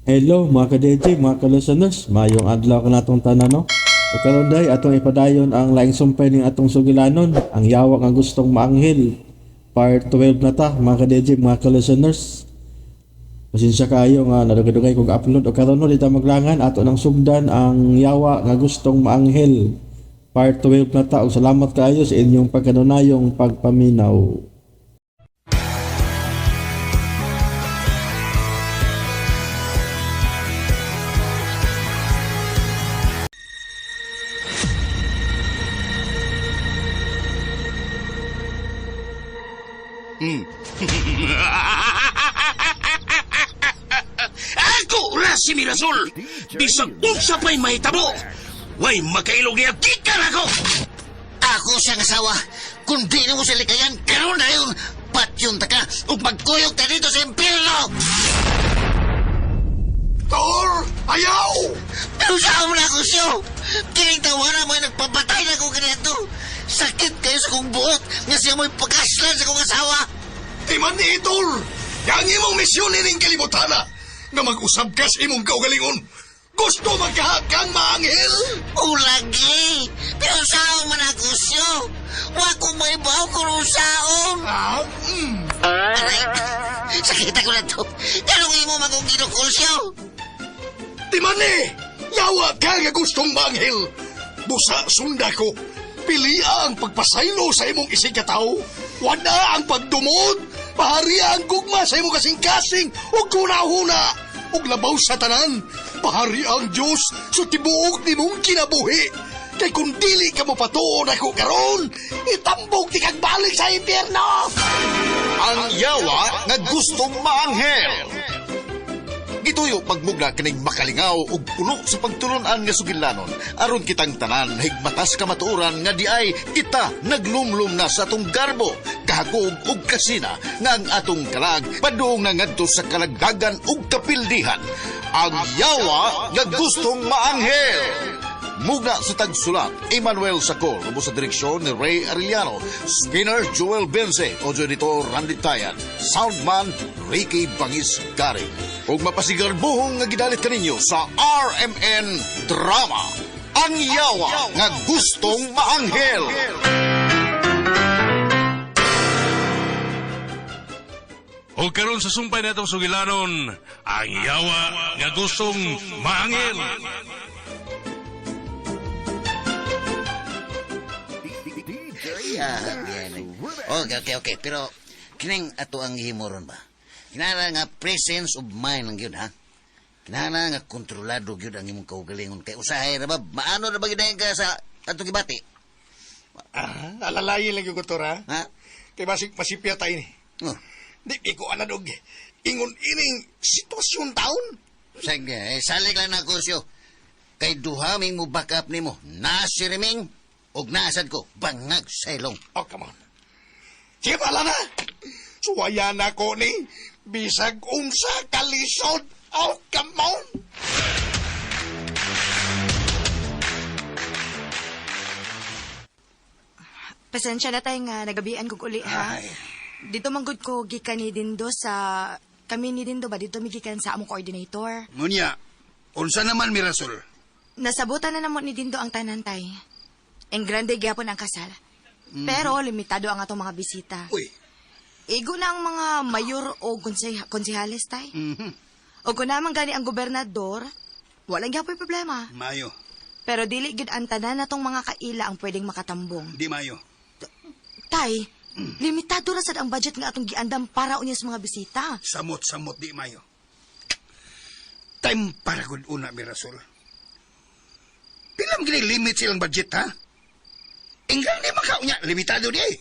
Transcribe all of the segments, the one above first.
Hello mga ka-DJ, mga ka-listeners, mayong adlaw ka natong tanan, no? O karon day atong ipadayon ang laing sumpay ning atong sugilanon, ang yawa nga gustong maanghel. Part 12 na ta mga ka-DJ, mga ka-listeners. Pasensya kaayo nga nadugay-dugay kog upload o karon no di ta maglangan ato nang sugdan ang yawa nga gustong maanghel. Part 12 na ta ug salamat kaayo sa inyong pagkanunayong pagpaminaw. Ako ra si Mirasol. Bisag unsa pa'y mahitabo. Way makailog niya gikan ako. Ako siyang asawa. Kung di na mo siya likayan, karoon na yun. Patyon ta ka ug magkuyog ta dito sa impyerno. Tor, ayaw! Pero saan mo na ako siyo? Kining tawana mo ay nagpapatay na akong ganito. Sakit kayo sa kong buot nga siya mo'y pagkaslan sa kong asawa. Di man ni Tor. Yang imong misyon ining kalibutana nga mag-usab ka sa imong kaugalingon. Gusto magkahakang maanghel? O lagi. Pero saan man ako siyo? Wa ko may baw kung saon. Ah, Aray, sakit ako na to. Kanong imo magong ginukol siyo? Di man ni! Yawa ka nga gustong maanghel. Busa sunda ko. Pili ang pagpasaylo sa imong isig katawo. Wala ang pagdumot. Pahari ang gugma sa imong kasing-kasing ug kunahuna. Ug labaw sa tanan. Pahari ang Diyos sa tibuok nimong kinabuhi. Kay kung dili ka mo patuon ako karon, itambog di kag balik sa impyerno. Ang yawa nga gustong maanghel. Gituyo pagmugna kining makalingaw ug puno sa pagtulun-an nga sugilanon aron kitang tanan higmatas kamatuoran nga di ay kita naglumlum na sa atong garbo, kahakog ug kasina nga ang atong kalag padung na ngadto sa kalagdagan ug kapildihan. Ang yawa nga gustong maanghel. Mugna sa tagsulat, Emmanuel Sacol, ubos sa direksyon ni Ray Arellano, Skinner Joel Benze, audio editor Randy Tayan, soundman Ricky Bangis Gary. Ug mapasigarbuhong nga gidalit kaninyo sa RMN Drama, Ang Yawa nga Gustong Maanghel. O karon sa sumpay na itong sugilanon, ang yawa nga gustong maangil. Ah, yan. Okay. Pero, kining ato ang himuron ba? Kinahanglan nga presence of mind lang yun, ha? Kinahanglan nga kontrolado yun ang imong kaugalingon. Kay usahay ra ba? Maano ra ba ginahin ka sa atong gibati? Ah, alalayin lang yung ko, ha? Ha? Kay basig masipya tayo ni. Oh. Di ko aladog. Ingon ining sitwasyon taon. Sige, eh, salig lang na kursyo. Kay duha ming mo back up nimo. Na si Reming, ug naasad ko, bangag sa ilong. Oh, come on. Sige, pala na. Suwaya na ko ni. Bisag unsa kalisod. Oh, come on. Pasensya na tayo nga, nagabian kog uli ha. Ay. Dito manggod ko gikan ni Dindo sa kami ni Dindo ba dito mi gikan sa among coordinator. Munya, unsa naman Mirasol? Nasabutan na namo ni Dindo ang tanan tay. En grande gyapon ang kasal. Pero limitado ang atong mga bisita. Uy, Igo na ang mga mayor o konsehales tay. O kung naman gani ang gobernador, walang gyapoy problema. mayo. Pero dili gid ang tanan natong mga kaila ang pwedeng makatambong. Di mayo. Tay, limitado ra sad ang budget nga atong giandam para unya sa mga bisita. Samot-samot di mayo. Time para gud una Mirasol. Pila man gini limit silang budget ha? Inggal di makaunya, limitado di ay.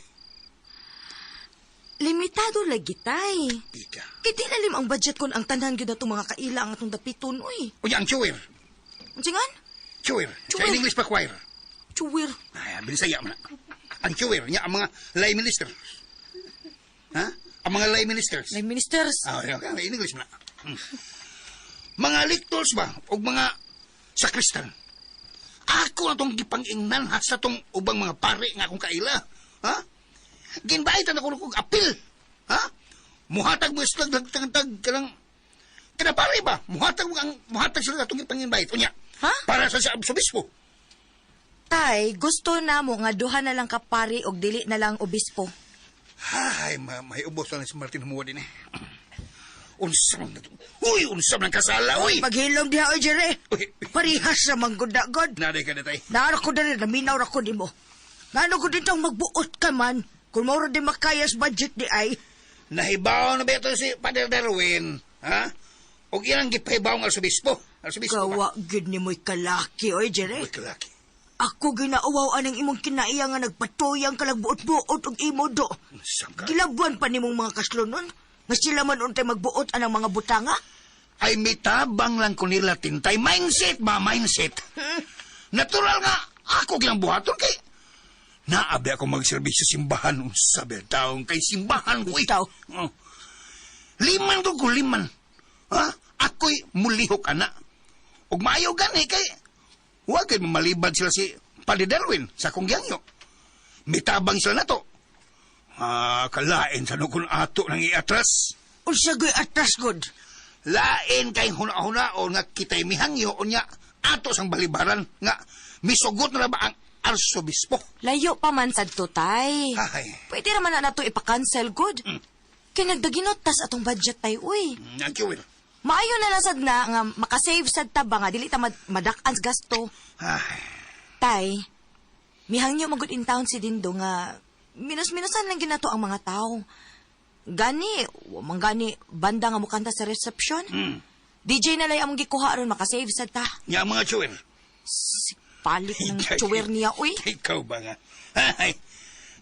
Limitado lagi tay. Ika. Kay di lalim ang budget kon ang tanan gyud atong mga kaila ang atong dapiton uy. Unya ang chuwer. Unsa ngan? Chuwer. Sa Chuwer. English pa choir. Chuwir. Ay, binisaya man na. Ang chuwer niya ang mga lay minister. Ha? Ang mga lay ministers. Lay ministers. Ah, okay, okay, in English man na. Mga lectors ba o mga sakristan. Ako na tong gipangingnan ha sa tong ubang mga pare nga akong kaila. Ha? Ginbaitan ako kog apil. Ha? Muhatag mo islag tag tag kanang Kada pare ba? Muhatag ang muhatag sila atong ipang-invite. Unya. Ha? Para sa sa obispo. Tay, gusto na mo nga duha na lang ka pari og dili na lang obispo. Ay, may ubos lang si Martin humuwa din eh. Unsa man na to? Uy, unsa man kasala, uy! Maghilom diha, oy, Jerry. Uy. Parihas sa manggudagod. Naday ka na tay. Naara ko dali, naminaw ra ko nimo. Ngano ko ditong magbuot ka man. Kung mauro di makaya sa budget di ay. Nahibaw na ba ito si Father Darwin? Ha? O ilang gipahibaw ng arsobispo? Arsobispo ba? Gawa gid ni mo'y kalaki, oy, Jerry. Uy, kalaki. Ako ginauwaw anang imong kinaiya nga nagpatuyang kalagbuot-buot og imo do. Unsa ka? Gilabuan pa nimong mga kaslonon. Nga sila man untay magbuot anang mga butanga. Ay, mitabang lang ko nila tintay. Mindset ba? Mindset. Natural nga, ako gilang buhaton kay... Naabi ako magserbisyo sa simbahan. Unsa ba taong kay simbahan ko eh. Bitaw. Oh. Liman ko ko, liman. Ha? Ako'y mulihok, ana. Ug maayo gani kay... Huwag kayo malibad sila si Padre Darwin sa akong gyanyo. Mitabang sila na to. Ah, kalain sa nukon ato nang iatras. Unsa goy atras god. Lain kay huna-hunaon nga kita'y mihangyo unya ato sang balibaran nga misugot na ba ang arsobispo. Layo pa man sad to, tay. Ay. Pwede raman na nato ipa-cancel, good. Kay nagdaginot tas atong budget tay, uy. Ang kiwil. Maayo na lang sad na nga makasave sad ta ba nga dili ta madak-an sa gasto. Ay, Tay, mihangyo magud in town si Dindo nga minus-minusan lang ginato ang mga tao. Gani, wa man gani banda nga mukanta sa reception. DJ na lay among gikuha aron makasave sad ta. Nga ang mga chuwer. Si palik ng chuwer niya, uy. Ikaw ba nga? Ay,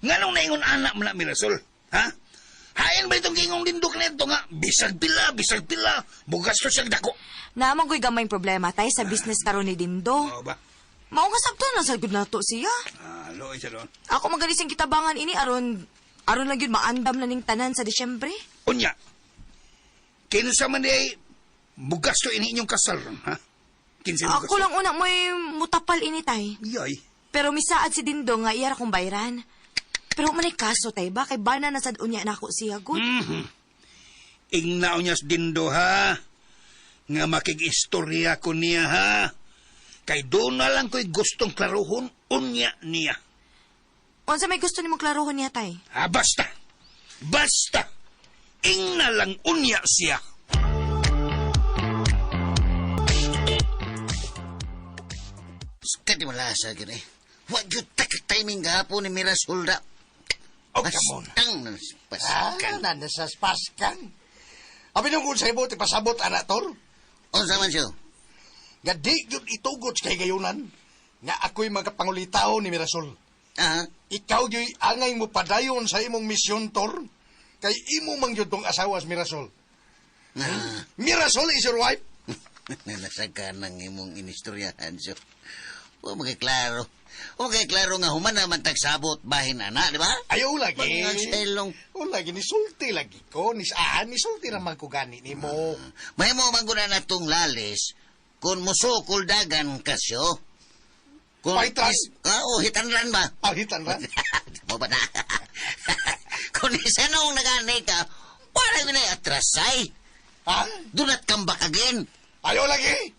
nganong naingon anak mo na Mirasol? Ha? Hain ba itong gingong dindok nito nga? Bisag pila, bisag pila. Bugas to siyang dako. Naman ko'y gamay problema tay sa business karon ni Dindo. Oo ba? Mao nga sabto na sad gud nato siya. Ah, loy siya doon. Ako maganising kitabangan ini aron aron lang yun maandam na ning tanan sa Disyembre. Unya, kinsa man di bugas to ini inyong kasal ron, ha? Kinsa Ako lang una mo'y mutapal ini tay. Yoy. Pero misaad si Dindo nga iyara kong bayran. Pero man ay kaso tay ba kay bana na sad unya nako siya gud. Ingnaw niya sa Dindo, ha? Nga makig-istorya ko niya, ha? Kay doon na lang ko'y gustong klaruhon, unya niya. Unsa may gusto nimong klaruhon niya tay? Ha, basta. Basta. Ingna lang unya siya. Kadi malasa gini. Wa gyud tak timing gahapon ni Mirasol da. Oh, come on. Pastang na Ah, paskan. nanda sa spaskan. Abi nung kung sa imo, pasabot, anak, tol. Unsa man siya? Nga di yun itugot kay gayunan. Nga ako'y magapangulitaw ni Mirasol. Ah, Ikaw yo'y angay mo padayon sa imong misyon, tor. Kay imo mang yun tong asawa sa Mirasol. ah. Mirasol is your wife. Nalasa ka ng imong inistoryahan siya. O magkaklaro. O magkaklaro nga human naman tagsabot bahin ana, di ba? Ayaw lagi. Mga selong. O lagi, nisulti lagi ko. Nisulti naman ko gani ni mo. May mo man guna na tong lalis kung musukol dagan kasyo. Kung Paitran. Ah, o hitanran ba? Ah, hitanran? Mo ba na? Kung isa nung nagani ka, wala mo na atrasay. Ha? Do not come back again. Ayaw lagi.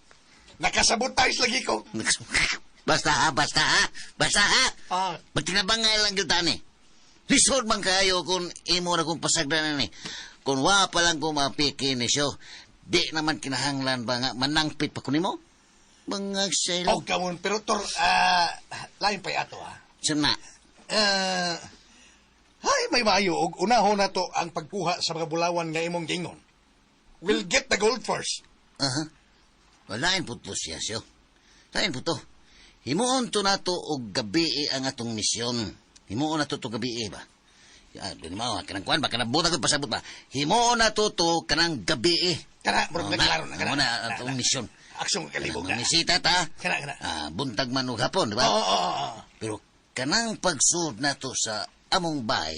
Nakasabotage lagi ko. Basta ha, basta ha, basta ha. Ah. Magtinabangay lang yun tani. Lisod man kayo kung imo na kung pasagdan ni. Kung wa pa lang kung mapiki ni siyo, di naman kinahanglan ba nga manangpit pa kunin mo? Mga selo. Oh, come on. Pero, tor, lain pa'y ato, ha? Saan na? Ay, may maayo. Og unahon na to ang pagkuha sa mga bulawan nga imong gingon. We'll get the gold first. Aha. Walain po to siya siyo. Lain po to. Himuon to nato og gabi ang atong misyon. Himuon na to to gabi ba? Ah, dun mo, kanang kuan ba? Kanang buta ko pasabot ba? Himuon na to to kanang gabi. Kana, murag Oh, nagklaro na. Kana. na atong misyon. Aksyon kalibog Kanang na. Misita ta. Kana, kana. Ah, buntag man og hapon, di ba? Oo, oo, oo. Pero kanang pagsud nato sa among bahay,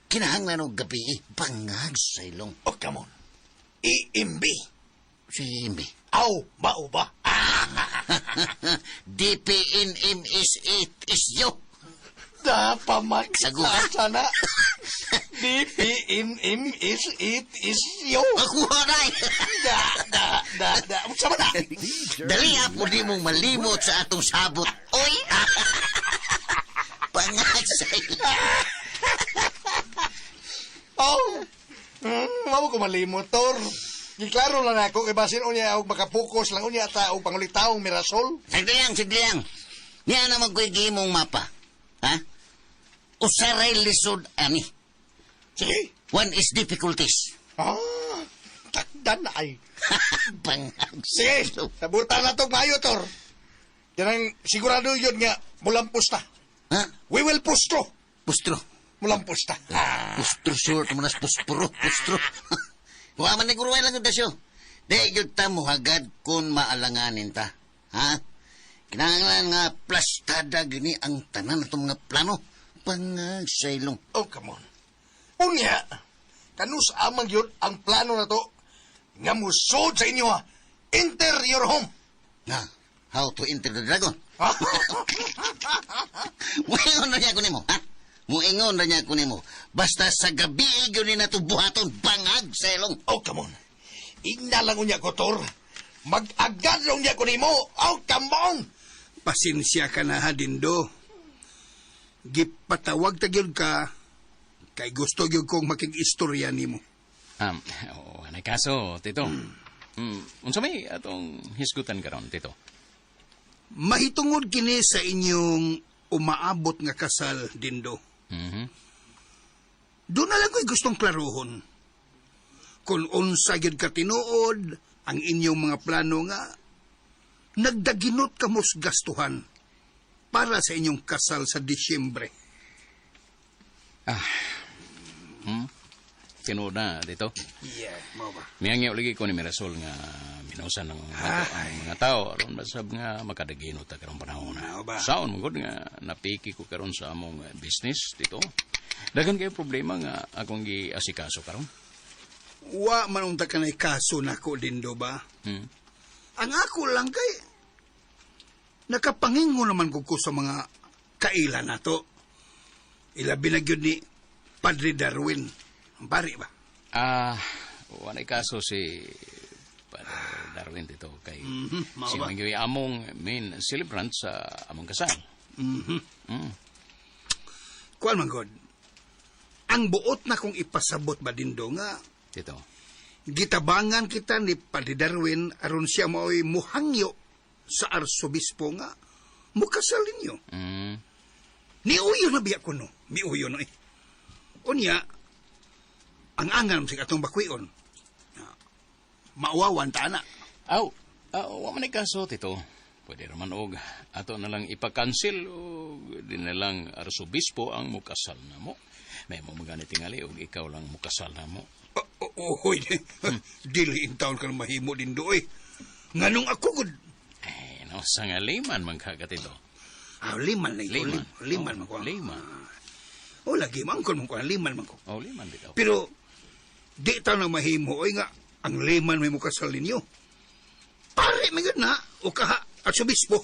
kinahanglan og gabi bangag sa ilong. Oh, come on. EMB. Si Imbi. Aw, mao ba? DPNMS8 is yo. Dapamak. Saguha. Sana. DPNM is it is yo. Makuha na eh. Da, da, da, da. Unsa man na? Dali po di mong malimot sa atong sabot. Oy! Pangagsay. Oh. Mao ko malimot, Tor. Giklaro lang ako kay basin unya og makapokus lang unya ta og pangulitawong Mirasol. Sagdi lang, sagdi lang. Niya naman ko'y gimong mapa. Ha? Usaray lisod ani. Sige. One is difficulties. Ah, takdan na ay. Pangagsay. Sige, sabutan na to maayo, Tor. Yan ang sigurado yun nga, mulampos ta. Ha? We will push through. Pustro. Mulampos ta. Pustro sure tumanas puspuro, pustro. Wa man ni guruan lang yung dasyo. Di gyud ta muhagad kung maalanganin ta. Ha? Kinahanglan nga plastada gini ang tanan atong mga plano. Pangagsaylong. Oh, come on. Unya, kanus amang yun ang plano na to nga musod sa inyo ha. Enter your home. Na, how to enter the dragon? Ha? Muingon na niya ko nimo, ha? Muingon na niya ko nimo. Basta sa gabi gyud ni nato buhaton bangag sa ilong. Oh, come on. Igna lang unya ko, Tor. Mag-agad lang unya ko nimo. Oh, come on. Pasensya ka na ha, Dindo. Gipatawag ta gyud ka kay gusto gyud kong makig-istorya nimo. Oh, anay kaso, Tito. Unsa may atong hisgutan karon, Tito? Mahitungod kini sa inyong umaabot nga kasal, Dindo. Mhm. Doon na lang ko'y gustong klaruhon. Kung unsa gyud ka tinuod ang inyong mga plano nga nagdaginot kamos gastuhan para sa inyong kasal sa Disyembre. Tinuod na, Tito. Yeah, mao ba? Miyangyo lagi ko ni Mirasol nga minusan ng ang mga tao aron masab nga makadaginot ta karong panahon. Mao ba? Saon mo gud nga napiki ko karon sa among business dito. Daghan kay problema nga akong giasikaso karon. Wa man unta kanay kaso nako Dindo ba? Hmm. Ang ako lang kay nakapangingo naman ko sa mga kaila nato. Ilabi na gyud ni Padre Darwin. Ang pari ba? Ah, walay kaso si Padre Darwin dito kay mao siya ba? man gyud among main celebrant sa among kasal. Kuan man god. Ang buot na kong ipasabot ba Dindo nga Dito. gitabangan kita ni Padre Darwin aron siya mao'y muhangyo sa arsobispo nga mukasal ninyo. Niuyo na biya ko no. Miuyo no eh. Unya, ang angan sa atong bakwion. Mauwawan ta na. Aw, wa man ay kaso tito. Pwede raman og ato na lang ipa-cancel o di na lang arsobispo ang mukasal na mo. May mo magani tingali og ikaw lang mukasal na mo. Oh, oh, oy, dili in town ka na mahimo din do eh. Nganong ako gud. Eh, no, sa nga liman man ka tito. Ah, liman na ito. Liman. Liman man ko. Liman. Oh, lagi man ko man ko. Liman man ko. Oh, liman bitaw. Pero di ta na mahimo oy nga ang liman may mukasal ninyo. Pare man gyud na o kaha arsobispo.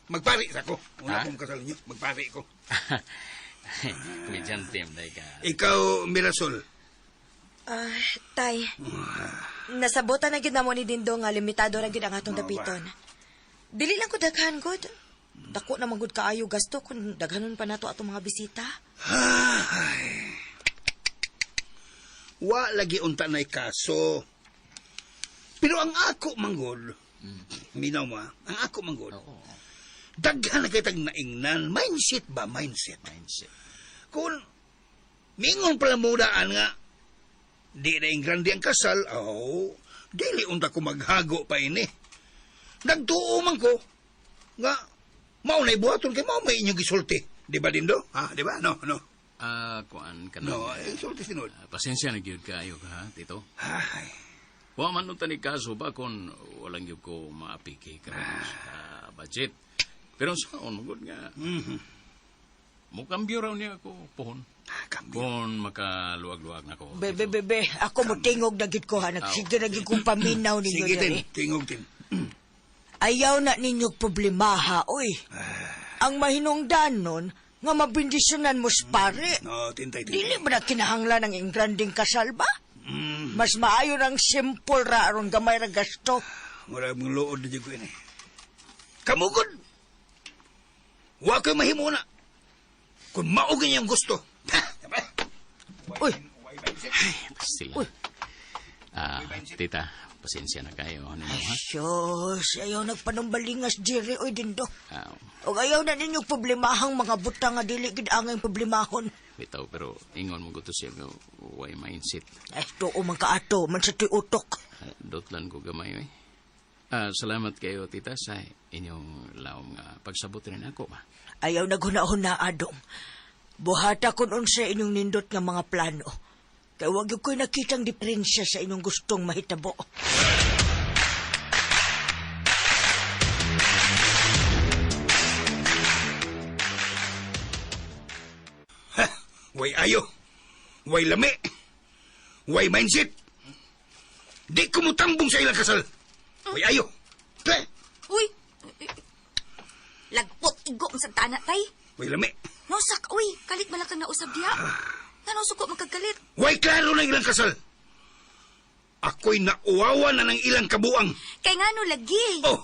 Magpari sa ko. Una Ha? kong kasal ninyo, magpari ko. Komedyante mo ka. Ikaw, Mirasol. Ah, tay. Nasabotan na gyud namo ni Dindo nga limitado ra gyud ang atong dapiton. Dili lang ko daghan gud. Dako na man gud kaayo gasto kung daghanon pa nato atong mga bisita. Wa lagi unta na'y kaso. Pero ang ako manggod, minaw mo, ah, ang ako manggod, daghan na kitang naingnan. Mindset ba? Mindset. Mindset. Kung mingon pala mudaan nga, di na ingrandi ang kasal, oh, dili unta ko maghago pa ini. Nagtuo man ko, nga, mao na'y buhaton kay mao may inyong gisulti. Di ba, Dindo? Ha, di ba? No, no. Ah, kuan ka na. No, eh, sulti sinod. Ah, pasensya na gyud kaayo ka, ha, tito. Ay, Wa man unta ni kaso ba kung walang gyud ko maapiki karon sa budget. Pero saon mo gud nga. Mukambyo raw niya ako pohon. Kambyo. Kung makaluwag-luwag na ko. Bebe, bebe, ako mo tingog na gid ko ha. Nagsige na gid kong paminaw ninyo Sige, tin. diri. Tingog, tin. Ayaw na ninyo problemaha, oy. Ang mahinungdan nun, nga mabindisyonan mo sa pare. No, tintay, tintay. Dili ba na kinahanglan ang ingranding kasal ba? Mas maayo ng simple ra aron gamay ra gasto. Wala mong luod na dyan ko ini. Kamugod! Wa ko'y mahimo na. Kung maugin niyang gusto. Uy, Sila. Ah, tita, pasensya na kayo. Ano mo, ha? Diyos, ayaw nagpanumbalingas, Jerry, oy, Dindo. Ah, O ayaw na ninyong problemahang mga butang nga dili gid angay problemahon. bitaw, pero ingon mo gusto siya nga way mindset. Ay, tuo man kaato, man sa tuy utok. Ah, dotlan ko gamay, eh. Ah, salamat kayo, tita, sa inyong laom nga pagsabot rin ako, ba? Ayaw naghuna-huna, Adong. Buhata kun unsa inyong nindot nga mga plano. Kay wag gyud ko'y nakitang diferensya sa inyong gustong mahitabo. Way ayo. Way lami. Way mindset. Di ko mutambong sa ilang kasal. Way ayo. Pe, Uy! Lagpot igo ang santana, tay. way lami. Nosak, uy, kalit man lang kang nausab diha. Ngano suko magkagalit? Way klaro na ilang kasal. Ako'y nauwawa na ng ilang kabuang. Kay ngano lagi? Oh,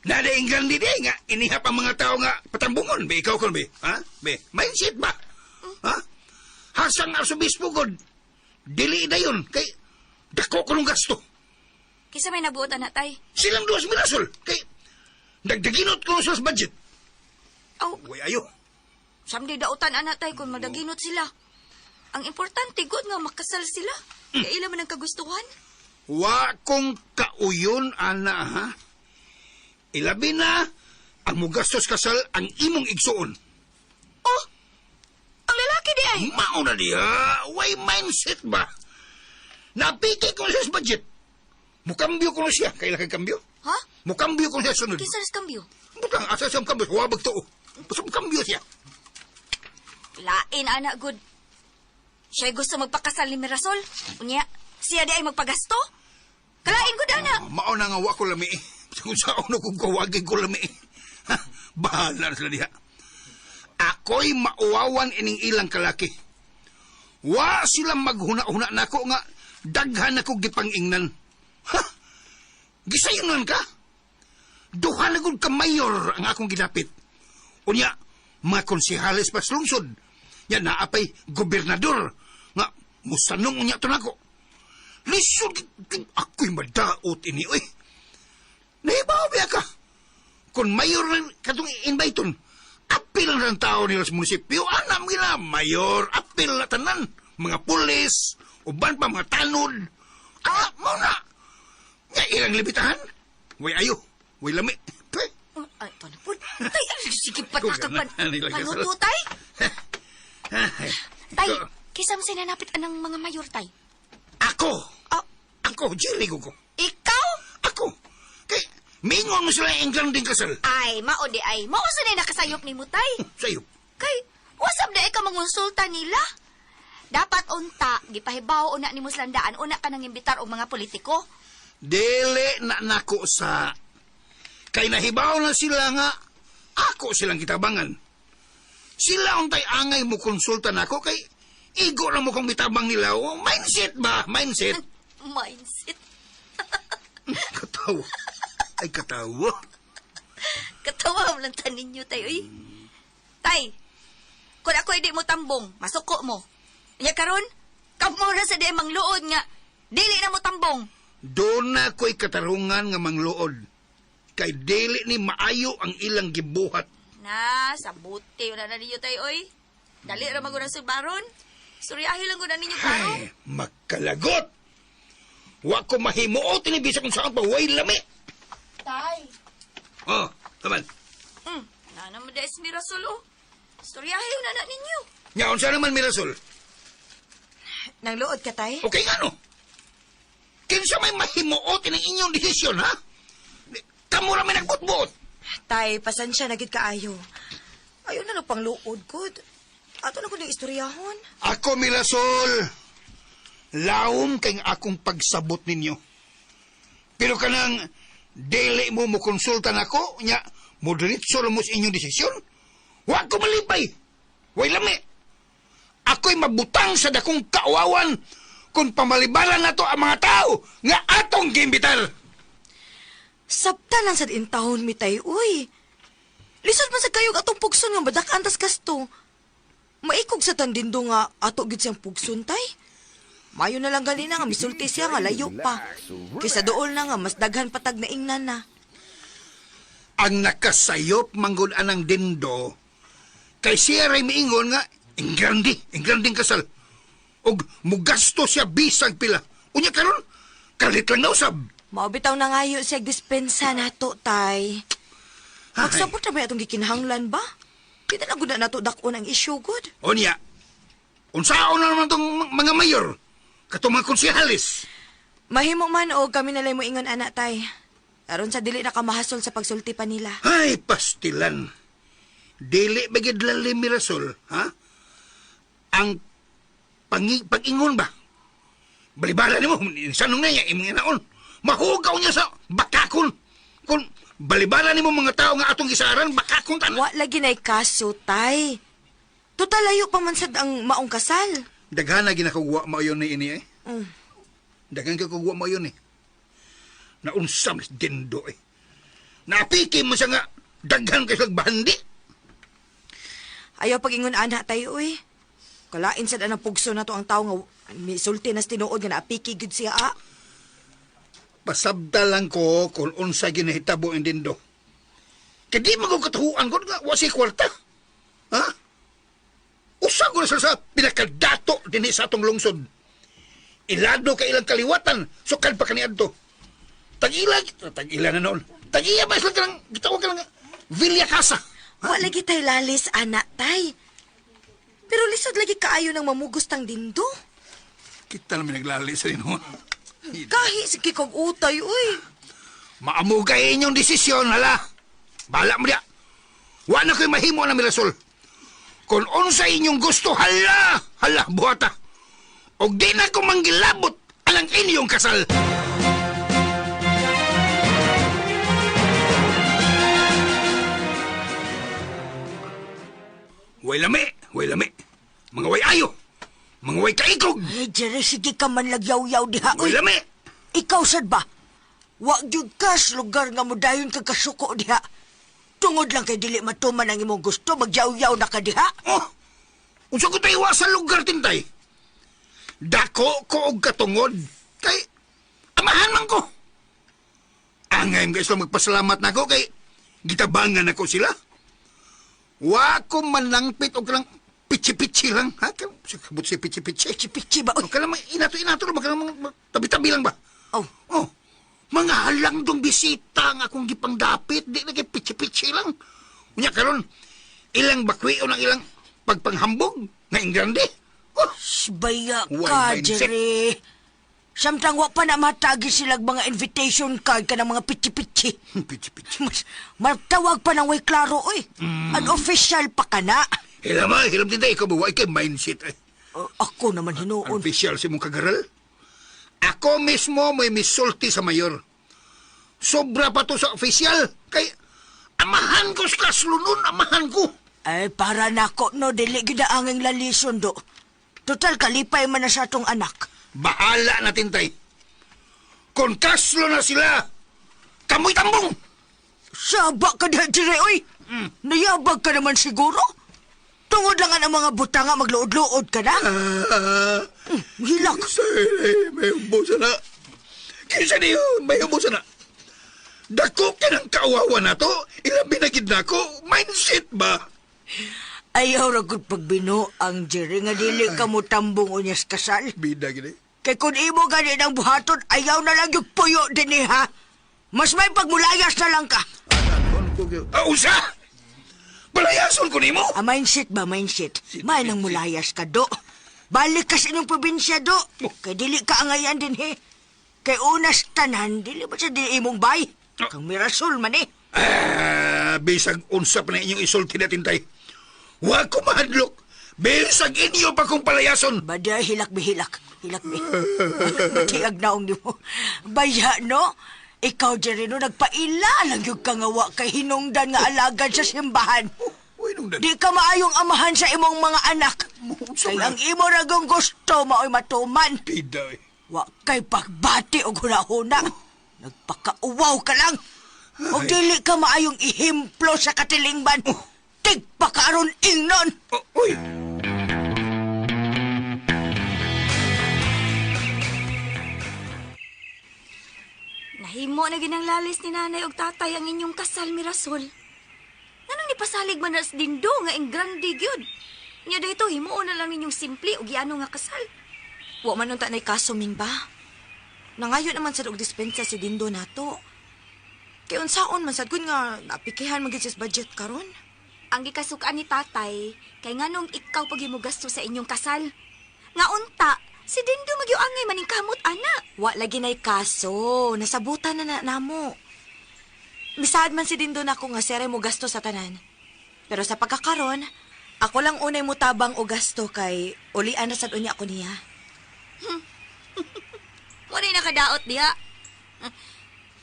nada England di nga inihap ang mga tao nga patambungon. Be, ikaw kon be. Ha? Be, mindset ba? Ha? Hasang arsobispo god. Dili dayon kay dako ko nung gasto. Kisa may nabuot ana, tay. Silang duwas mirasol kay dagdaginot ko sa budget. Aw, Way ayo. samdi dautan ana tay kung madaginot sila. Ang importante gud nga makasal sila. Kay ila man ang kagustuhan. Wa kong kauyon ana ha. Ilabi na ang mugastos kasal ang imong igsuon. Oh! Ang lalaki di ay. Mao na diha, way mindset ba? Napiki ko siya sa budget. Mukambyo ko na siya. Kailan kay kambyo? Ha? Mukambyo ko siya sunod. Kinsa ris kambyo? Butang, asa siya mukambyo? Huwabag to. Basta mukambyo siya. Lain ana gud. Siya gusto magpakasal ni Mirasol. Unya, siya di ay magpagasto. Kalain gud ana. Mao na nga wa ko lami. Kung sa ono kung kawagin ko lami. Ha, bahala na sila diha. Ako'y mauwawan ining ilang kalaki. Wa sila maghuna-huna nako nga daghan ako gipangingnan. Ha? Gisayunan ka? Duha na gud ka mayor ang akong gidapit. Unya, mga konsehales pas lungsod. Ya naapay gobernador nga musanong unya to nako. Lisod ako'y madaot ini oy. Nahibaw biya ka. Kung mayor lang katong inviteon, apil na ang tao nila sa munisipyo, anam gila, mayor, apil na tanan, mga pulis, uban pa mga tanod. Ah, mao na. Nga ilang libitahan. Way ayo, way lami. Pe. Ay, panapod. Tay, sige patakag pan. Kung ganun, Panuto, tay. Ay, Tay, kisa mo sinanapit anang mga mayor, tay? Ako. Ah. Ako, Jerry ko. Ikaw? Ako. Kay, mingon mo sila ang granding kasal. Ay, mao di ay. Mao sa nakasayop ni mo, tay. Sayop. Kay, wasap na ikaw mangonsulta nila. Dapat unta, gipahibaw una ni Muslandaan, una ka nang imbitar og mga politiko. Dili na nako sa... Kay nahibaw na sila nga, ako silang kitabangan. Sila untay angay mo konsulta nako kay igo na mo kong mitabang nila. Oh, mindset ba? Mindset. Mindset. Katawa. Ay, katawa. Katawa mo lang tanin ninyo, tay, uy. Tay, kung ako hindi mo tambong, masuko mo. Nya karon, kamo na sa di mangluod nga, dili na mo tambong. Doon na ko'y katarungan nga mangluod. Kay dili ni maayo ang ilang gibuhat. Na, sabuti wala na ninyo tay, oy. Dali ra maguna sa baron. Suryahi lang guna ninyo klaro. Ay, makalagot! Wa ko mahimuot ini bisag kung saan pa way lami. Tay. Oh, taman. Na mo des Mirasol, oh. Suryahi na na ninyo. Nya unsa naman Mirasol? Nangluod ka, tay? Okay nga no? Kinsa may mahimuot ini inyong desisyon, ha? Kamo ra may nagbutbuot. Tay, pasensya na gid kaayo. Ayo na lang pang luod ko. Ato na ko ng istoryahon. Ako Mirasol, lawom kay akong pagsabot ninyo. Pero kanang dili mo mo konsulta nako, nya mo diretso ra mo sa inyong desisyon. Wa ko malipay. Way lami. Ako'y mabutang sa dakong kauawan Kung pamalibaran na to ang mga tao nga atong giimbitar. Sabta lang sad intawon mi tay, uy. Lisod man sa kayog atong pugson nga madak-an tas gasto. Maikog sa tandindo nga ato gid siyang pugson tay. Mayo na lang gali na nga misulti siya nga layo pa. Kaysa dool na nga mas daghan patag na ingnan na. Ang nakasayop manggod anang Dindo kay siya ray miingon nga ingrandi, ingranding kasal. Og mugasto siya bisag pila. Unya karon kalit lang na usab. Mao bitaw na ngayo siya dispensa nato tay. Magsabot na ba atong gikinahanglan ba? Di na lang gud na nato dak-on ang issue gud. Unya, unsaon na naman tong mga mayor katong mga konsehalis. Mahimo man og kami nalay mo ingon ana tay. Aron sa dili na ka mahasol sa pagsulti pa nila. Ay, pastilan. Dili ba gid lalim Mirasol, ha? Ang pag-ingon ba? Balibala nimo, sanong na niya, imong inaon. Mahugaw niya sa bakakon. Kung balibala nimo mga tao nga atong gisaran, bakakon tanan. Wa lagi nay kaso tay. Total layo pa man sad ang maong kasal. Daghan na ginakugwa mo yun ni ini eh. Daghan ka kugwa mo yun eh. Naunsam Dindo eh. Napiki mo siya nga, daghan kay siya bahandi. Ayaw pag-ingon ana tayo uy. Kalain sad ang pugso na to ang tao nga misulti nas tinuod nga naapiki gyud siya. Ah. Pasabta lang ko kung unsa ginahitabo ang Dindo. Kaya di magkakatuhuan ko nga, wa siya kwarta. Ha? Usa ko na sila sa pinakadato din sa atong lungsod. Ilado ka ilang kaliwatan, sukad pa kaniadto. Tag-ila, tag-ila na noon. Tag-iya ba sila kanang, gitawag ka lang, Villa Casa. Wa lagi tay lalis ana tay. Pero lisod lagi kaayo nang mamugos tang Dindo. Kita naman naglalis sa inyo. Kahi sige kog utay uy. Maamugay inyong desisyon, hala. Bala mo diya. Wa na ko'y mahimo na Mirasol. Kung unsa inyong gusto, hala, hala, buhata. Og di na ko manggilabot alang inyong kasal. Way lami, way lami. Mga way ayo. Mga way kaikog. Eh, Jerry, sige ka man lagyaw-yaw diha. Way Uy, lami. ikaw sad ba? Wa gyud ka sa lugar nga modayon ka kasuko diha. Tungod lang kay dili matuman ang imong gusto, magyaw-yaw na ka diha. Oh, unsa ko tayo sa lugar tintay? Dako ko og katungod. Kay, amahan man ko. Angay mga sila magpasalamat na ako kay gitabangan ako sila. Wa ko manangpit og kanang pitsi-pitsi lang. Ha? Kabut si pitsi-pitsi. Pitsi-pitsi ba? O kanang mga inato-inato lang ba? Kanang mga tabi-tabi lang ba? Oh. Oh, mga halang dong bisita ang akong gipangdapit. Di na kay pitsi-pitsi lang. Unya karon, ilang bakwi o ng ilang pagpanghambog nga ingrande. Oh, Baya Why ka, mindset? Jerry. Samtang wa pa na matagi silag mga invitation card ka ng mga pitsi-pitsi. pitsi-pitsi. Mas, matawag pa ng way klaro, oy. Unofficial pa ka na. Hilam ay, hilam din tayo. Ikaw ba, wa kay mindset eh. Ako naman hinuon. Official si mong kagaral. Ako mismo may misulti sa mayor. Sobra pa to sa official. Kay amahan ko sa kaslunon, amahan ko. Ay, para nako, no, dili gid ang anging lalison, do. Total, kalipay man na sa atong anak. Bahala na tintay. Kung kaslo na sila, kamoy tambong. Saba ka diha, Jerry, oy. Nayabag ka naman siguro. Tungod lang ang mga butanga, magluod-luod ka na. Hilak. Sir, may humbo na. Kinsa niyo, may humbo na. Dako ka ng kaawawa na to. Ilang binagid na ko. Mindset ba? Ayaw ra gud pagbino ang Jerry nga dili ka mo tambong unyas kasal. Bida gini. Kay kung imo gani ng buhaton, ayaw na lang yung puyo din ha. Mas may pagmulayas na lang ka. Ah, usa! Palayason ko nimo! Ah, mindset ba, mindset? May nang mulayas ka, do. Balik ka sa inyong probinsya, do. Kay dili ka angayan din, he. Kay unas tanan, dili ba sa dili imong bay? Kang Mirasol man, eh. Ah, bisag unsa pa na inyong isulti na tintay. Wa ko mahadlok. Bisag inyo pa kong palayason. Bada, hilak bi, hilak. Hilak bi. Matiag naong di mo. Baya, no? Ikaw, Jerry, no, nagpaila lang yung kangawa kay hinungdan nga alagad sa simbahan. Uy, nung Di ka maayong amahan sa imong mga anak. Kay ang imo ragong gusto mao'y matuman. Pida eh. Wa kay pagbati og hunahuna. Nagpakauwaw ka lang. Og dili ka maayong ihimplo sa katilingban. Tigpakaaron ingnon. Oh, uy! Nahimo na ginang lalis ni nanay og tatay ang inyong kasal, Mirasol. Nganong nipasalig man nas dindo nga ing grande gyud. Nya dayto himuon na lang ninyong simple og yano nga kasal. Wa man unta nay kaso Ming ba? Nangayo naman sad og dispensa si Dindo nato. Kay unsaon man sad kun nga napikihan man gyud siya sa budget karon. Ang gikasukan ni tatay kay nganong ikaw pag gasto sa inyong kasal. Nga unta si Dindo magyuangay maning kamot ana. Wa lagi nay kaso, nasabutan na na namo. Misaad man si Dindo nako nga sere mo gasto sa tanan. Pero sa pagkakaron, ako lang unay mo tabang o gasto kay ulian ra sad unya ako niya. Wala nakadaot diha.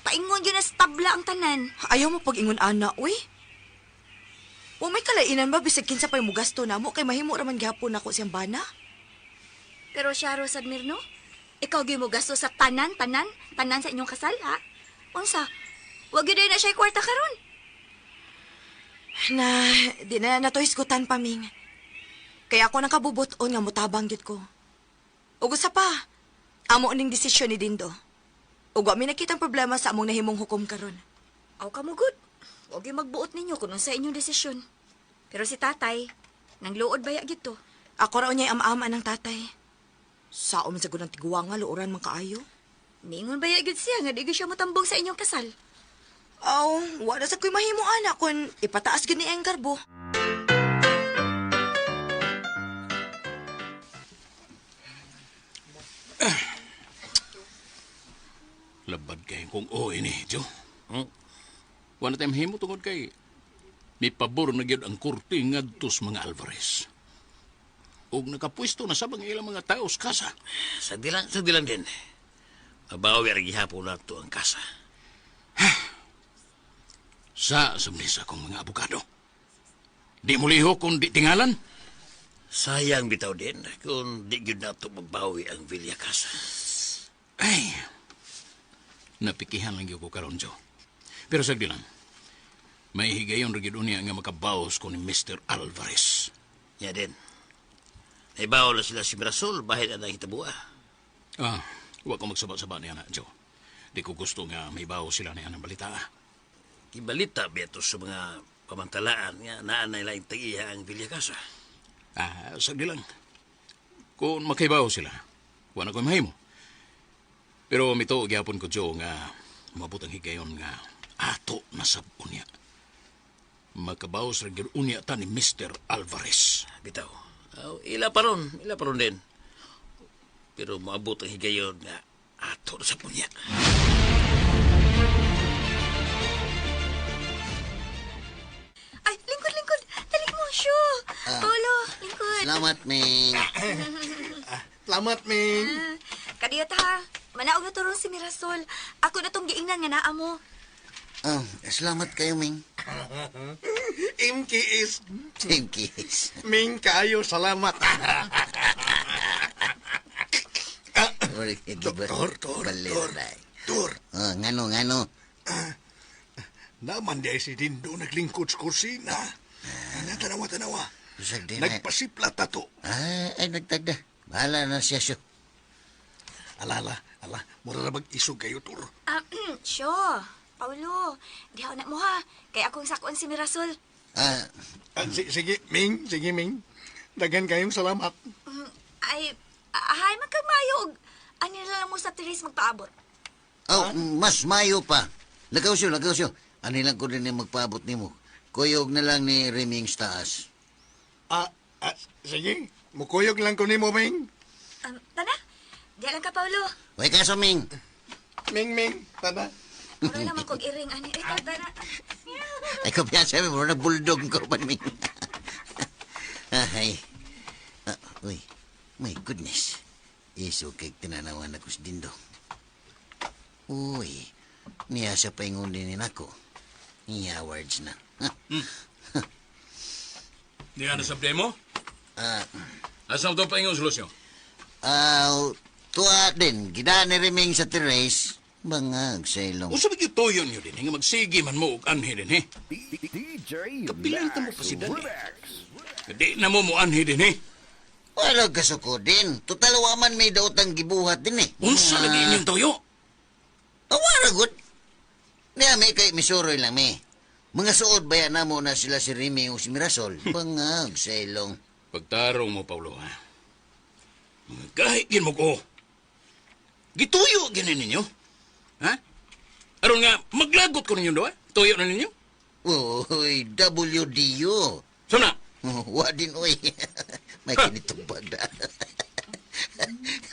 Paingon yun na sa tabla ang tanan. Ayaw mo pag-ingon ana, uy. Wa may kalainan ba bisag kinsa pay mo gasto namo kay mahimo ra man gihapon nako siyang bana. Pero siya ro sad Mirno, ikaw gyud mo gasto sa tanan, tanan, tanan sa inyong kasal, ha? Unsa? Wa gyud na siya kwarta karon. Na, di na nato hisgutan pa, Ming. Kaya ako nakabubuton nga mutabang gyud ko. Ug usa pa, amo ning desisyon ni Dindo. Ug wa mi nakitang problema sa among nahimong hukom karon. Aw ka mo gud. Wa gyud magbuot ninyo kun unsa inyong desisyon. Pero si tatay, nang luod baya gyud to. Ako ra unyay am-ama ng tatay. Sao man sa gunang tiguanga, luoran man kaayo. Niingon baya gyud siya nga di gyud siya motambong sa inyong kasal. Aw, wala sa ko'y mahimo ana kun ipataas gyud ni ang garbo. Labad kay kung oo ini, Jo. Wala tayong himo tungod kay may pabor na gyud ang korte ngadto sa mga Alvarez. Ug nakapwesto na sabang ilang mga tao sa kasa. Sagdi lang din. Mabawi ra gihapon nato ang kasa. Sa sabnis akong mga abogado. Di mo liho kung di tingalan. Sayang bitaw din kung di gyud nato mabawi ang Villa Casa. Ay, napikihan lang gyud ko karon, Jo. Pero sagdi lang, may higayon ra gyud unya nga makabaos ko ni Mr. Alvarez. Ya din. Naibaw na sila si Mirasol, bahit ang hitabua. Ah, wa ko magsaba-saba niya na, Jo. Di ko gusto nga may bawo sila niya ng balita. Ibalita ba ito sa mga pamantalaan nga naan na ilaing tag-iya ang Villa Casa. Ah, sagdi lang. Kung makaibaw sila, wa na ko'y mahimo. Pero mito, gyapon ko, Jo, nga mabot ang higayon nga ato na sab unya. Makabaos ra gyud unya ta ni Mr. Alvarez. Bitaw. Aw, ila pa ron din. Pero maabot ang higayon nga ato na sab unya. Ay, lingkod, lingkod. Dali mo, syo. Paulo, lingkod. Salamat, Ming. Salamat, Ming. Kadiyot ha. Manaog na turon si Mirasol. Ako na tong giingnan nga naa mo. Oh, salamat kayo, Ming. MKS. MKS. Ming kayo, salamat. Tor, tor, tor. Tor. Oh, ngano, ngano. Naman di ay si Dindo naglingkod sa kusina. Tanawa, tanawa. Nagpasipla tato. Ah, ay nagtagda. Bahala na siya, siyo. Ala, ala, ala. Mura na mag-isog kayo, Tor. Syo. Paulo, dihaw na mo ha. Kay akong sakon si Mirasol. Sige, Ming. Sige, Ming. Daghan kayong salamat. Ay, hay, magkamayo. Ano na lang mo sa Therese magpaabot? Oh, mas mayo pa. Lagaw siyo, lagaw siyo. Ano lang ko din yung magpaabot nimo. Kuyog na lang ni Reming taas. Sige. Mukuyog lang ko nimo, Ming. Tana, diya lang ka, Paulo. Way kaso, Ming. Ming, Ming. Tana. Mura naman kog iring, ani. Ay, tana. Ay, kumpiyansa, mura na bulldog ko pa, Ming. Ay. Uy, my goodness. Iso kay tinanawan ako sa Dindo. Uy, niya sa paingon din ako. Niya words na. Di ano sa mo? Ah, Asa mo ito paingon solusyon? Ah, tuwa din. Gida ni Riming sa terrace. Bangag sa ilong. Usa ba tuyo niyo din, nga magsige man mo og anhi din, he? Kapilan ta mo pa si Dani. Di na mo mo anhi din, he? Wala kasuko din. Total wa man may daotang gibuhat din eh. Unsa lagi inyong tuyo? Awara good. Niya may kay misuroy lang mi. Mga suod baya na mo na sila si Remy o si Mirasol. Bangag sa ilong. Pagtarong mo, Paulo, ha? Mga gahi gin mo ko. Gituyo gini ninyo. Ha? Aron nga, maglagot ko ninyo doa. Tuyo na ninyo. Uy, WDU. Sana? Wa din, uy. May kinitubag na.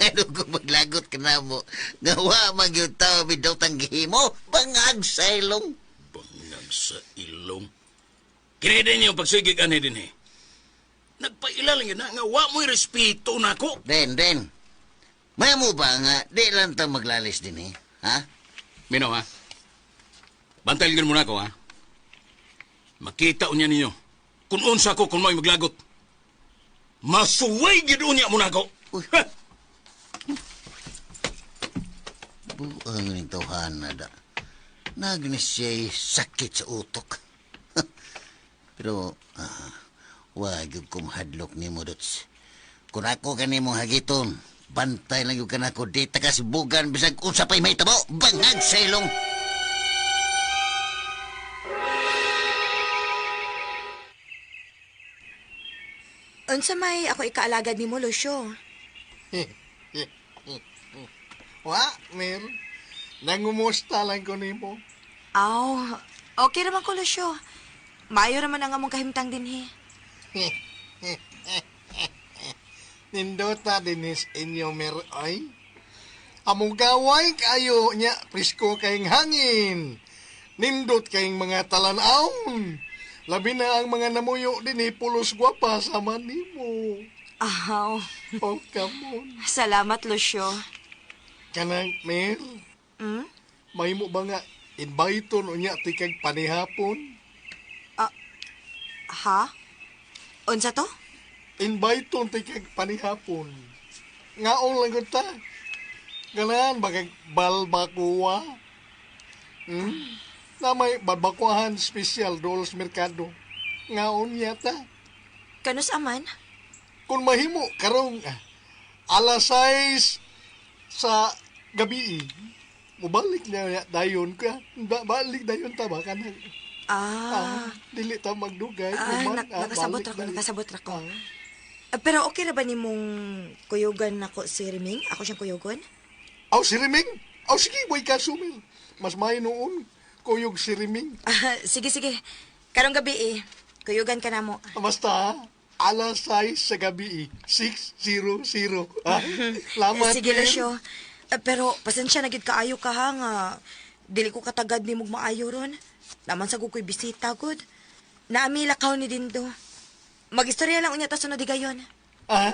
Ano kung maglagot ka na mo? Nga wa magyud tao bidaw tanggihimo. Bangag sa ilong. Bangag sa ilong. Kini din yung pagsigig ani din eh. Nagpaila lang yun na nga wa mo'y respeto na ako. Den, den. Maya mo ba nga, di lang ta maglalis din eh. Ha? Mino ha? Bantay mo na ako ha? Makita unya ninyo. Kung unsa ko kung mo'y maglagot. Masuway gid unya mo na ako. Uy. Ha! Buang ning tawhana da. Nagnis siya'y sakit sa utok. Pero, wag yung kumhadlok ni mo, Dots. Kung ako kanimong hagiton, bantay lang yung kanako, di ta kasibugan, bisag unsa pa'y may tabo, bangag sa ilong. Unsa may ako ikaalagad nimo, Lucio? Wa, Mer. Nangumusta lang ko nimo. Aw, okay naman ko, Lucio. Maayo naman ang among kahimtang dinhi. Nindota dinis inyo, Mer, ay. Among gaway kayo nya, presko kayong hangin. Nindot kayong mga talan-aon. Labi na ang mga namuyo din pulos gwapa sama nimo. Aw, Oh, come on. salamat, Lucio. Kanang, Mer, Hmm? may mo ba nga invite unya tikag panihapon? Ha? Unsa to? Invite tikag panihapon. Ngaon lang gud ta. Ganahan bagag balbakuwa. Hmm? Na may balbakuahan special dool sa merkado. Ngaon yata. Kanus aman? Kung mahimo karong alas 6 sa gabi, mubalik na ya dayon ka. Balik dayon ta ba kanang Ah, dili ta magdugay. ah, Human, nakasabot balik ra ko, dayon. nakasabot ra ko. Ah, pero okay ra ba nimong kuyugan nako si Riming? Ako siyang kuyugon? Aw, si Riming! Aw, sige, boy ka sumil. Mas may noon, kuyog si Riming. Ah, sige, sige. Karong gabi eh. Kuyugan ka na mo. Basta, alas 6 sa gabi, 6:00. Ah, lamat. Sige, Mir. Lucio. Ah, pero pasensya na gid kaayo ka ha nga dili ko katagad ni mong maayo ron. Naman sa ko'y bisita gud. Naami lakaw ni Dindo. Magistorya lang unya ta sunod higayon. Ah,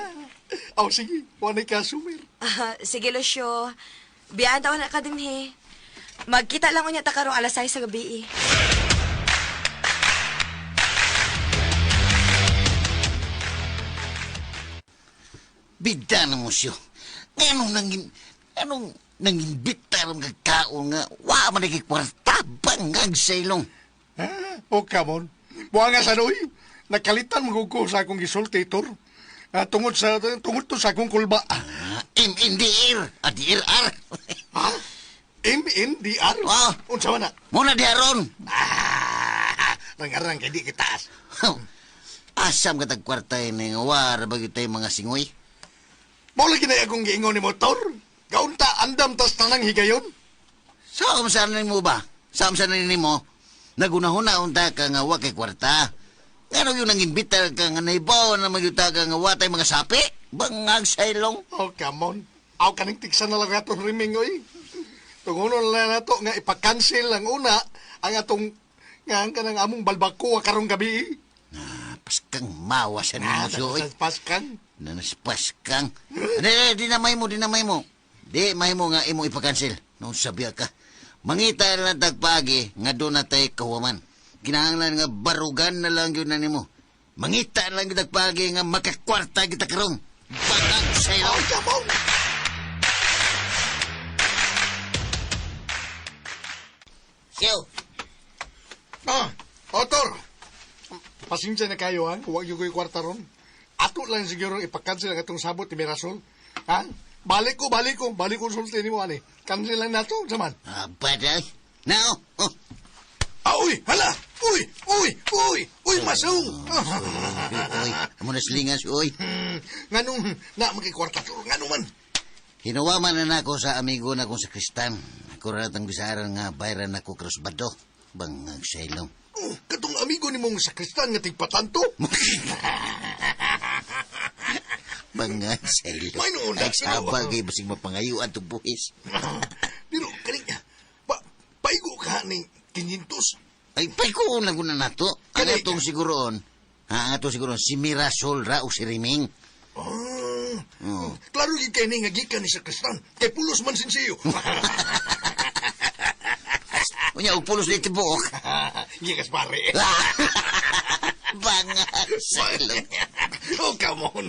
aw, sige, wanay ka sumil. Ah, sige, Lucio. Biyaan taon na ka din he. Magkita lang unya ta karong alas 6 sa gabi eh. Bida na mo siyo. Anong nangin, anong nangimbita ng kagkaon nga, wa man naging kwarta, bangag sa ilong. Ah, oh, come on. Buha nga sa noy. Nakalitan mo ko sa akong gisulti, Tor. Ah, tungod to sa akong kulba. Ah, MNDR, ADRR. Ha? MNDR? Ah. Unsa man na? Muna di aron. Ah, rang-arang kay di kitaas. Asam ka tagkwarta ini nga war bagyo tayo mga singoy. Mao lagi na akong giingon ni motor. Kaunta andam tas tanang higayon. Sa saan mo ba? Sa saan nimo? Nagunahuna unta ka nga wa kay kwarta. Ngano yung nangimbita ka nga naibaw na magyuta ka nga wa tay mga sapi? Bangag sa ilong. Oh, come on. Aw kaning tiksan na lang atong riming oy. Tungonon lang nato nga ipa-cancel ang una ang atong nga ang kanang among balbakoa karong gabi. Ah, paskang mawa sa nimo siyo, oy. Paskang. Nanaspas kang. Di, di na may mo, di na may mo. Di may mo nga imo ipakansel. Nung sabiya ka. Mangita na lang tagpaagi nga doon na tayo kahuman. Kinahanglan nga barugan na lang yun na nimo. Mangita lang kita pagi nga makakwarta kita karong. Batang sa'yo. Ay, come on! Siyo. Ah, Otor! Pasensya na kayo, ha? Huwag yung ko'y kwarta ron. Ato lang siguro ipakansel ang atong sabot ni Mirasol. Ha? Balik ko, balik ko. Balik ko sulti ni mo, ani. Cancel lang nato, saman. Baday. Now, oh. Ah, uy, hala! Uy, uy, uy, uy, masong! Uy, amo na silingan si Uy. Nganong na magkikwarta to, ngano man? Hinuwaman na nako sa amigo na kong sakristan. Ako ra natang bisaran nga bayran nako krusbado. Bangag sa ilong. Oh, katong amigo ni mong sakristan nga tigpatanto. Bangag sa ilong. May noon na, Ay, sabag ay basig mapangayuan itong buhis. Pero kaning pa, paigo ka ning 500. Ay, payko lang ko na nato. Ang Kani- atong siguroon, ha, ang atong siguroon, si Mirasol ra o si Riming. Ah, Oh. Klaro gyud kay ni nga gikan ni sakristan. Kay pulos man sinsiyo. Unya, og pulos dito buok. Gikas pare. Bangag sa ilong. Oh, come on.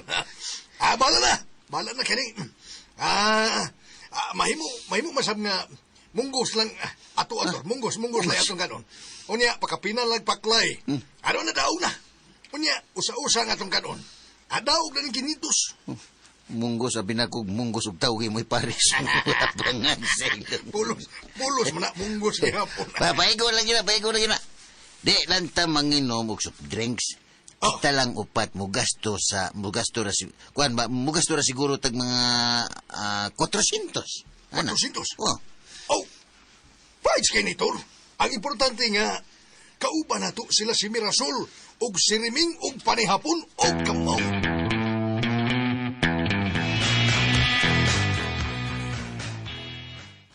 Ah, bala na. Bala na kani. Ah, ah, mahimo, mahimo masab nga munggos lang ah, ato ato, munggos, munggos lang atong kanon. Unya pakapina lang paklay. Ano na daw na. Unya usa-usa nga atong kanon. Adaog na ning kinitos. Munggos, abi na kog munggos og tawgi mo'y Paris. Bangag sa ilong. Pulos, pulos man na munggos gihapon. Pa, paigo lang gina, paigo lang gina. Di lang ta manginom og soft drinks. Oh. Kita lang upat mo gasto sa mo gasto ra si kuan ba mo gasto ra siguro tag mga 400. Ana. 400? Oh. Oh, fights kay ni Tor. Ang importante nga, kauban na to sila si Mirasol, og si Riming, og panihapon, og kamaw.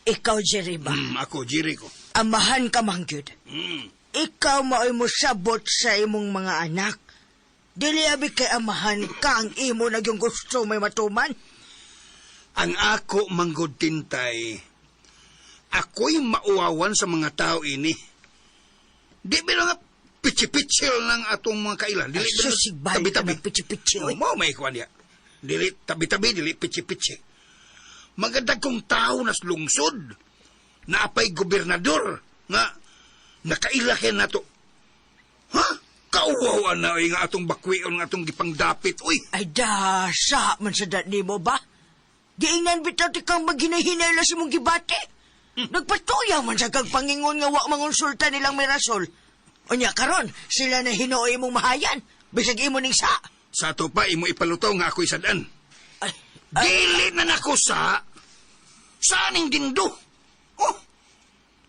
Ikaw, Jerry ba? Ako, Jericho. Amahan ka man gyud. Ikaw mao'y mosabot sa imong mga anak. Dili abi kay amahan ka ang imo na yung gusto may matuman. Ang ako manggod tintay. Ako'y mauwawan sa mga tao ini. Di ba nga pitsi-pitsil lang atong mga kaila. Dili Ay, ba sus, sigbalik tabi-tabi. ka ng pitsi-pitsi, oy. Oh, mao may kuwan niya. Dili tabi-tabi, dili pitsi-pitsi. Maganda kong tao nas lungsod. Naapay gobernador nga nakaila kay nato. Ha? Kauwawan na oy, nga atong bakwion nga atong gipangdapit. Uy, Ay da, sa man sa dat nimo ba? Giingnan bitaw ti kang maghinahinay lang sa imong gibati. Nagpatuyaw man sa kag pangingon nga wa mangonsulta nilang Mirasol. Unya karon sila na hinuoy imong mahayan. Bisag imo ning sa. Sa ato pa, imo ipalutaw nga ako'y sadan. Ay, ay, Dili na nako sa... Saan dindo? Oh!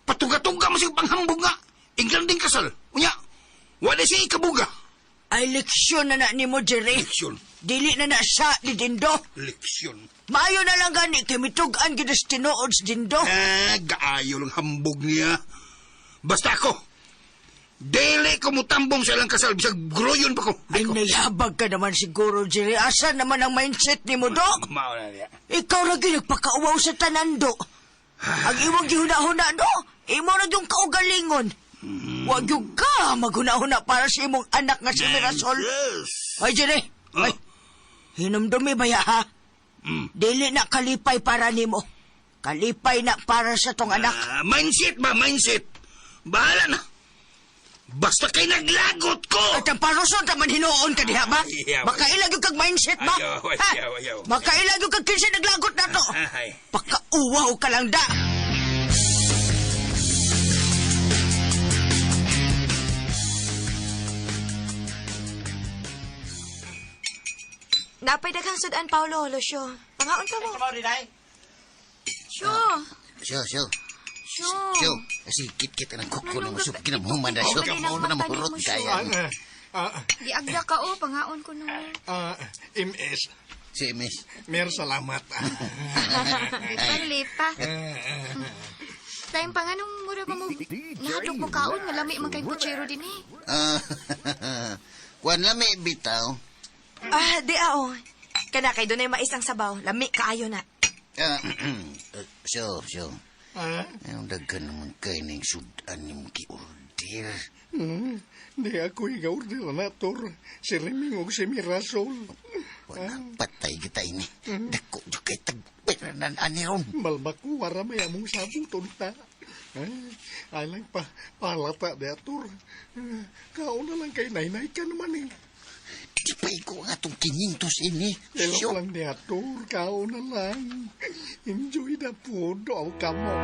Patuga-tuga mo siyang panghambog nga. England din kasal. Unya, wala siya ikabuga. ay leksyon na na nimo, Jerry. Leksyon. Dili na na sa ni Dindo. Leksyon. Maayo na lang gani kay mitug-an gyud sa tinuod sa Dindo. Eh, gaayo lang hambog niya. Basta ako, dili ko mutambong sa ilang kasal. Bisag gruyon pa ko. Ay nayabag ka naman siguro, Jerry. Asa naman ang mindset nimo, do? Mao na niya. Ikaw na gyud nagpakauwaw sa tanan, do. Ang imong gihuna-huna, do. Imo na yung kaugalingon. Wag yung ka maghuna-huna para sa imong anak nga si Mirasol. Yes. Ay, Jerry. Ay, hinumdumi ba ya, ha? Dili na kalipay para nimo. Kalipay na para sa tong anak. Ah, mindset ba? Mindset. Bahala na. Basta kay naglagot ko. At ang paruson ta man hinuon ka diha ba? Ayaw. Makailag yung kag mindset ba? Ayaw, Ha? ayaw, ayaw. Makailag yung kag kinsa naglagot na to. Ay. Pakauwaw ka lang da. Napay daghang sudan, Paolo, Lucio. Pangaon ka mo. Syo, Syo, syo. syo. Syo. Kasi kit-kit ang kuko Anong na mo. gab- Kinamuman na syo. Ikaw, Kinamuman na mata mahurot nimo, Syo. kaya. Ah, ah, Giagda ka o, pangaon ko no. ah, MS, Si Miss. mer salamat. Lipa, lipa. Time pa nga nung mura pa mo, nahadlok mo kaon, nga lami man kay putsero din eh. Ah, kuan lami bitaw. Ah, di ah, oh. Kana kay dunay mais ang sabaw. Lami kaayo na. Ah, syo, syo. Ha? Anong daghan naman kay ning sudan ni mong gi-order? Di ako iga-order na, Tor. Si Reming og si Mirasol. Wala, patay kita ini. Dako jud kay tagpiranan ani ron. Malbako, wara may among sabuton ta. Ay lang pa, palata di ator. Kaon na lang kay nainay ka naman eh. Di pa iko ang atong 500 ini. Elok lang di ator, kaon na lang. Enjoy the food, aw kamo.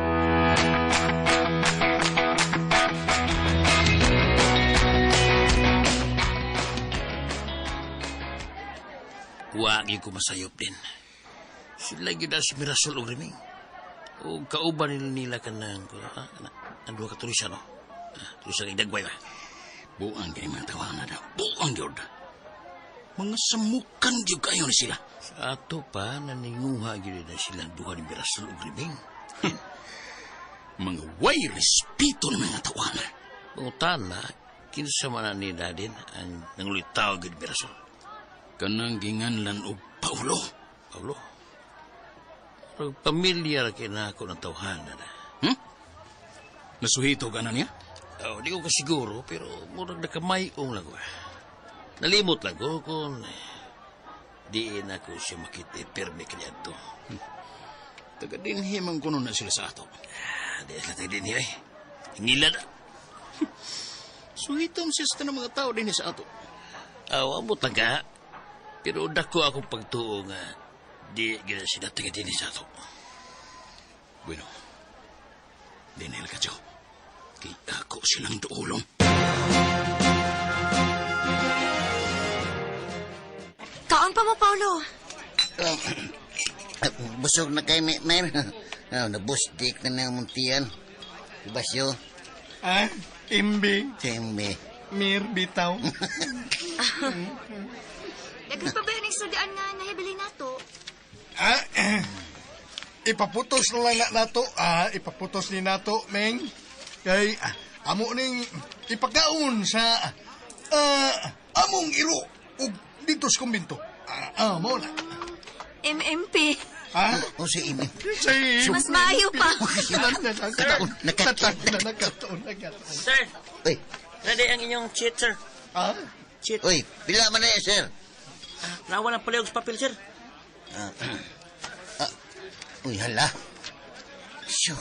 Wa gyud ko masayop din. Sila gyud ang si Mirasol og Reming. O kauban nila kanang ha, ang duha ka turista no. Turista kay dagway ba. Buang kay mga tawana daw. Buang gyud. Mga samukan gyud kayo ni sila. Sa ato pa naninguha gyud na sila duha ni Mirasol og Reming. Mga way respeto ng mga tawana. Pangutana, kinsa man na nila din ang nangulitaw gyud Mirasol. Kanang ginganlan og Paulo. Paulo? Pero pamilya ra kay nako ng tawhana na. Nasuhito ka na niya? Oh, di ko kasiguro, pero murag nakamayong lang ko. Nalimot lang ko kung di na ko siya makita pirmi kanya to. Taga dinhi man kuno na sila sa ato. Di sila taga dinhi eh. Ngila na. Suhitom siya sa tanang mga tao dinhi sa ato. Aw, amot lang ka. Pero dako akong pagtuo nga di gina sila taga dinhi sa ato. Bueno, dinhi ka, Joe. Kay ako silang duolong. Kaon pa mo, Paulo. Busog na kay Mer. Oh, nabusdik na ng muntian. Basyo. Ah, imbi. Imbi. Mir, bitaw. Daghan pa ba yung sudaan nga nahibili nato? Ah, ipaputos na lang na nato. Ah, ipaputos ni nato, Meng. Kay, amo ning ipakaon sa among iro ug dito sa kumbinto. Mo na. MMP. Ha? O si MMP. Si Mas maayo pa. Nakataon, nakataon, nakataon. Sir, Uy. ready ang inyong cheat, sir. Ha? Cheat. Uy, pila man na yan, sir? Nawa ng palihog sa papel, sir. Uy, hala. Syo.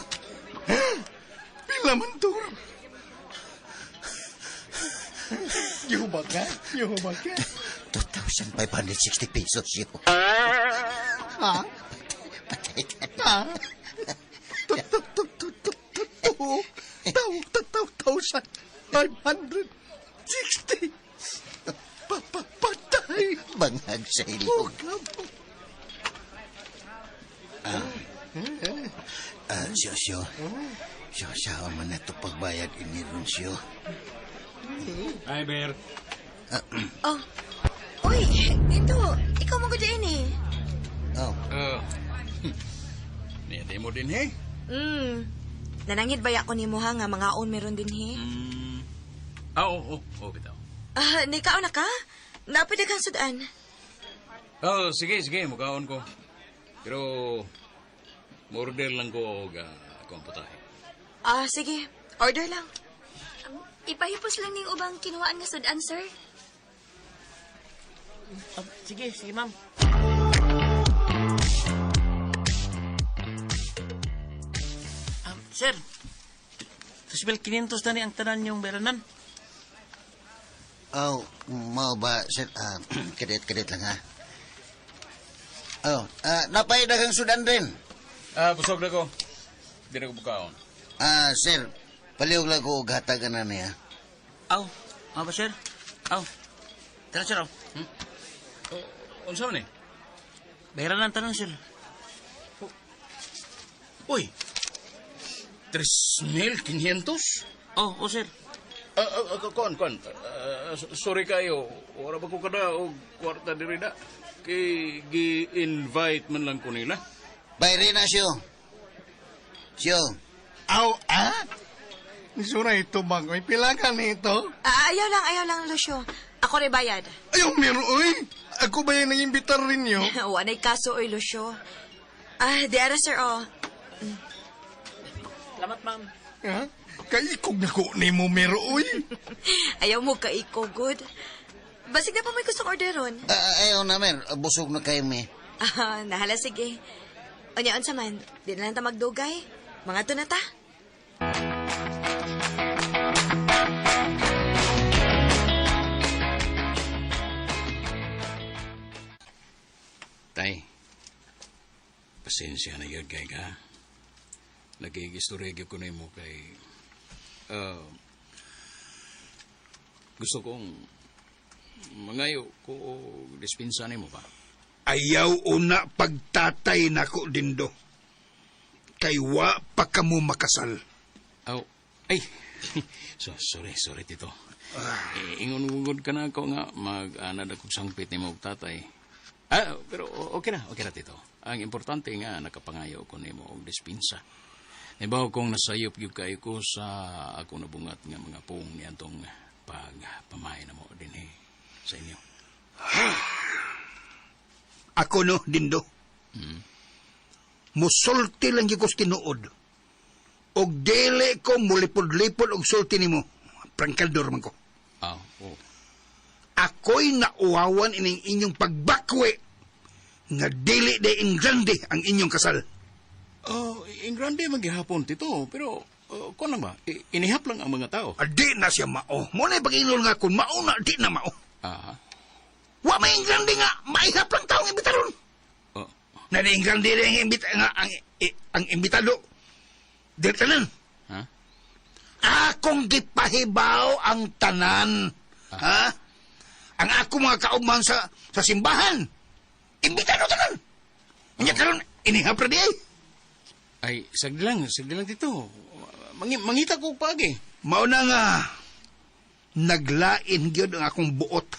Pila man to. Yuba ka? Yuba ka? 2,560 pesos yun. Ha? Patay ka. Ha? 2,560. Patay. Bangag sa ilog. Siyo, siyo. Siyo, siya man na ito pagbayad ini ron, siyo. Hi, Bear. Oh. Uy, Dindo, ikaw mo din eh. Oh. Niyate mo din, he? Nanangid ba ako ni mo ha nga mga on meron din, he? Oo, oo, bitaw. Ni kaon na ka? Napwede kang sudan. Oh, sige, sige, mukaon ko. Pero, order lang ko og akong putahe. Sige. Order lang. Ipahipos lang ning ubang kinuhaan nga sudan, sir. Sige, sige, ma'am. Sir, 3,500 na ni ang tanan yung beranan. Oh, mau ba, sir? Kadit-kadit lang, ha? Oh, napay daghang sudan rin. Busog na ko. Di na ko bukaon. Sir, palihog lang ko og hatagan na niya. Aw, aw ba, sir? Aw. Tara, sir, aw. Unsa man ni? Bayaran ang tanan, sir. Uy, 3,500? Oh, oh, sir. Kon, kon. Sorry kayo. Wala ba ko kada og kwarta diri na? Kay gi-invite man lang ko nila. Bayri na, siyo. Siyo. Aw, ah? Sura ito bang? May pila ka nito? Ayaw lang, Lucio. Ako rin bayad. Ayaw, meron, uy. Ako ba yung nang-imbitar rin yun? Wanay kaso, oy, Lucio. Di ara, sir, oh. Salamat, ma'am. Ha? Kaikog na ko ni mo, Mero, uy. Ayaw mo kaikogod. Basig na pa may gustong orderon. Ayaw na, Mer. Busog na kayo, me. Ah, nahala, sige. Unya, unsa man, di na lang ta magdugay. Mga to na ta. Tay, pasensya na yun kay ka. Nakigistorya ko na mo kay... gusto kong mangayo ko og dispensa nimo ba? Ayaw una pagtatay nako Dindo. Kay wa pa kamo makasal. Aw, ay. So, sorry, sorry tito. Eh, ingon-ungod ka na ako nga mag-anad akong sangpit nimo og tatay. Ah, pero okay na tito. Ang importante nga nakapangayo ko nimo og dispensa. Ibaw kong nasayop gyud kayo ko sa akong nabungat nga mga pung niadtong pagpamahay na mo dinhi sa inyo. Ako no, Dindo. Musulti lang gyud ko sa tinuod. Og dili ko mulipod-lipod og sulti nimo. Prangkaldor man ko. Ah, oh. Ako'y nauwawan ining inyong pagbakwe nga dili de ingrande ang inyong kasal. Oh, ingrande man gihapon tito, pero kuan lang ba? Inihap lang ang mga tao. Di na siya mao. Mo na pag-ingon nga kung mao na, di na mao. Aha. Wa may ingrande nga, maihap lang taong imbitaron. Oh. Na di ingrande rin ang imbita, nga, ang imbitado. Dili tanan. Ha? Akong gipahibaw ang tanan. Ha? Ang ako mga kauban sa simbahan. Imbitado tanan. Unya karon inihap ra di ay. Ay, sagdi lang tito. Mangita ko pagi. Mao na nga naglain gyud ang akong buot.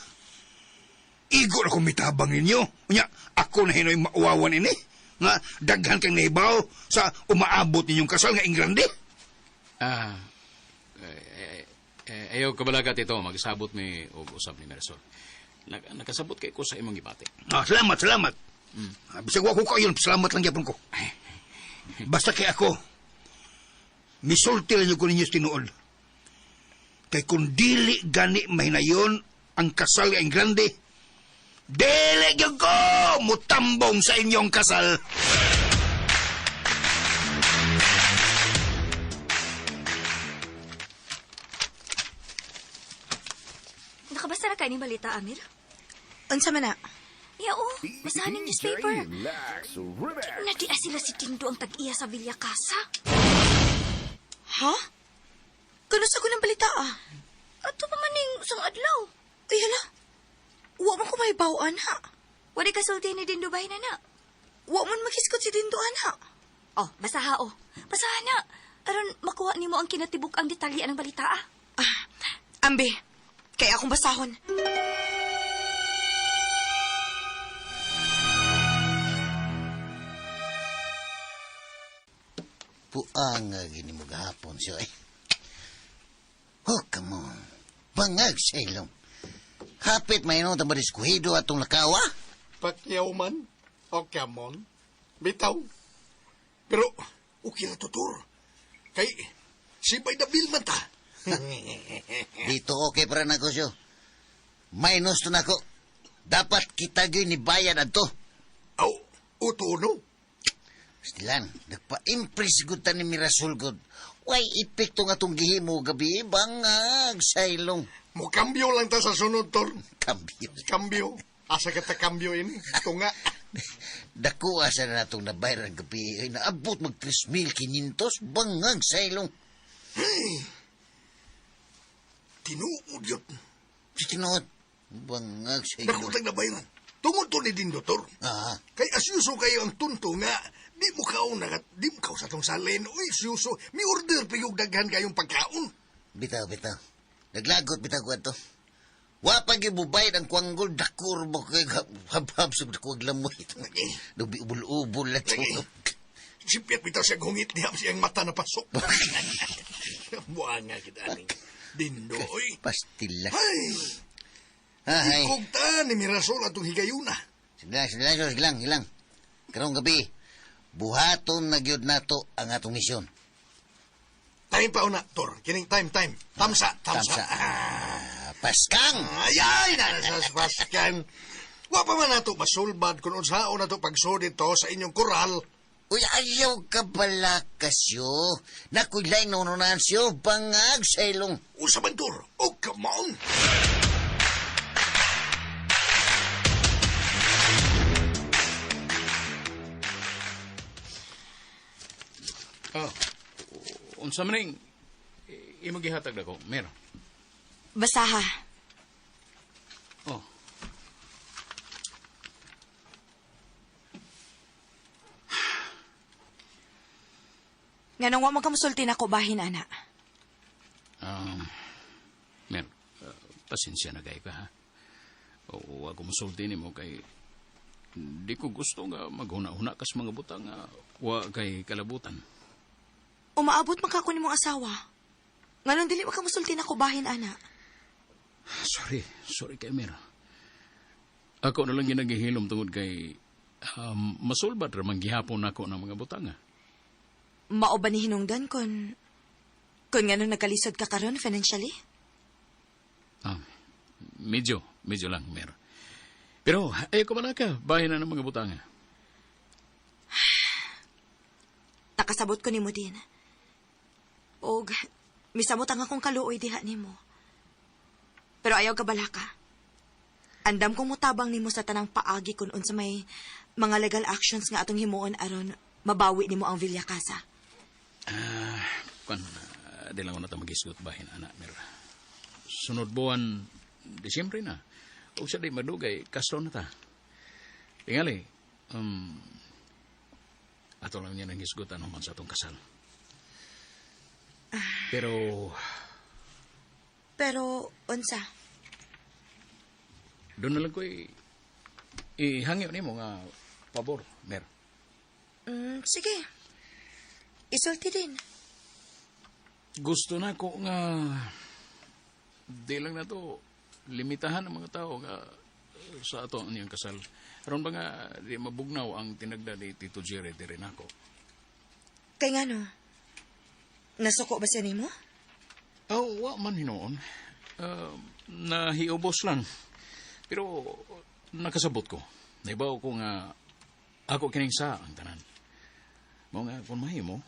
Igo na kong mitabang ninyo. Unya, ako na hinoy mauwawan ini. Nga daghan kang nahibaw sa umaabot ninyong kasal nga ingrande. Ah, ayaw kabalaga tito, magsabot mi og usab ni Marisol. Nakasabot kay ko sa imong gibati. Ah, salamat, salamat. Bisag wa ko kayon, salamat lang gyapon ko. Basta kay ako, misulti lang ko ninyo sa tinuod. Kay kung dili gani mahinayon ang kasal nga ingrande, dili gyud ko mutambong sa inyong kasal. Nakabasa na ka ni balita, Amir? Unsa man na? Ya, oh, basahan ng newspaper. Nadia sila si Dindo ang tag-iya sa Villa Casa. Ha? Kano sa ko ng balita, ah? Ato pa maning sang adlaw. Ay, hala. Wa man ko may bawaan, ha? Wala ka sulti ni Dindo bay na na. Wa man maghiskot si Dindo, ana. Oh, basaha, oh. Basaha na. Aron makuha nimo ang kinatibuk ang detalye ng balita, ah. Ah, ambi, kaya akong basahon. Puang nga gini mo gahapon siya eh. Oh, come on. Bangag sa ilong. Hapit may nung tamadiskuhido atong lakawa. Pakyaw man. O, come on. Bitaw. Pero, okay na tutur. Kay, sibay na bill man ta. Dito okay para na ko siyo. Minus to na ko. Dapat kita gyud ni bayad adto. Aw, uto no. Stilan, nagpa-impress gud ta ni Mirasol gud. Way epekto nga tong gihimo gabi bangag sa ilong. Mo kambyo lang ta sa sunod, Tor. Kambyo. Kambyo. Asa ka ta kambyo ini? Tunga. Dako asa na natong nabayaran gabi ay naabot mag 3,500 bangag sa ilong. Hey. Tinuod yun. Si tinuod. Bangag sa ilong. Dako tag nabayaran. Tungod to ni din, Doktor. Ah. Kay asyuso kayo ang tunto nga. Di mo kao na, di mo kao sa tong salin. Uy, asyuso, mi order pa yung daghan kayong pagkaon. Bitaw, bitaw. Naglagot bitaw ko ato. Wa pa gyud mubayad ang kwanggol, dakur mo kay habhab sa dako ang lamoy. Dubi ubol-ubol na to. Sipyat bitaw siya gungit niya siyang mata na pasok. Buanga kita aning Dindo, oy. Pastila. Ay! Ay. Ikog ta ni Mirasol atong higayuna. Sige lang, sige lang, sige lang, sige lang. Karong gabi, buhaton na gyud nato ang atong misyon. Time pa una, Tor. Kining time, time. Tamsa, tamsa. Tamsa. Paskang! Ay, ay, nasa paskan. Wa pa man nato masulbad kung unsaon nato pagsud dito sa inyong koral. Uy, ayaw ka bala kasyo. Nakoy lain na siyo, bangag sa ilong. Unsa man, Tor? Oh, come on! Oh, unsa man ning imo gihatag nako, Mer? Basaha. Oh. Nganong wa man ka mosulti nako bahin ana. Mer, pasensya na kay ka ha. O ako musulti nimo kay di ko gusto nga maghuna-huna kas mga butang nga wa kay kalabutan. Umaabot man ka ko nimong asawa. Nganong dili man ka mosulti nako bahin ana. Sorry, sorry kay Mer. Ako na lang ginagihilom tungod kay masulbad ra man gihapon nako ng mga butang. Mao ba ni hinungdan kon nganong nagkalisod ka karon financially? Medyo lang, Mer. Pero ayaw ko malaka, bahin na ng mga butang. Nakasabot ko nimo din. Og misamot ang akong kaluoy diha nimo. Pero ayaw ka balaka. Andam kong mutabang nimo sa tanang paagi kun unsa may mga legal actions nga atong himuon aron mabawi nimo ang Villa Casa. Di lang ko na ta magisgot bahin, anak, Mer. Sunod buwan, Disyembre na. O siya di madugay, kasto na ta. Tingali, ato lang niya nang hisgutan human sa atong kasal. Pero... Pero, unsa? Doon na lang ko ihangyo nimo nga pabor, Mer. Sige. Isulti din. Gusto na ko nga di lang na to limitahan ang mga tao nga sa ato ang niyang kasal. Aron ba nga di mabugnaw ang tinagda ni Tito Jerry diri nako. Kay ngano? Nasuko ba siya nimo? Oh, wa man hinuon. Nahiubos lang. Pero nakasabot ko. Naibaw ko nga ako kining sa ang tanan. Mao nga kung mahimo,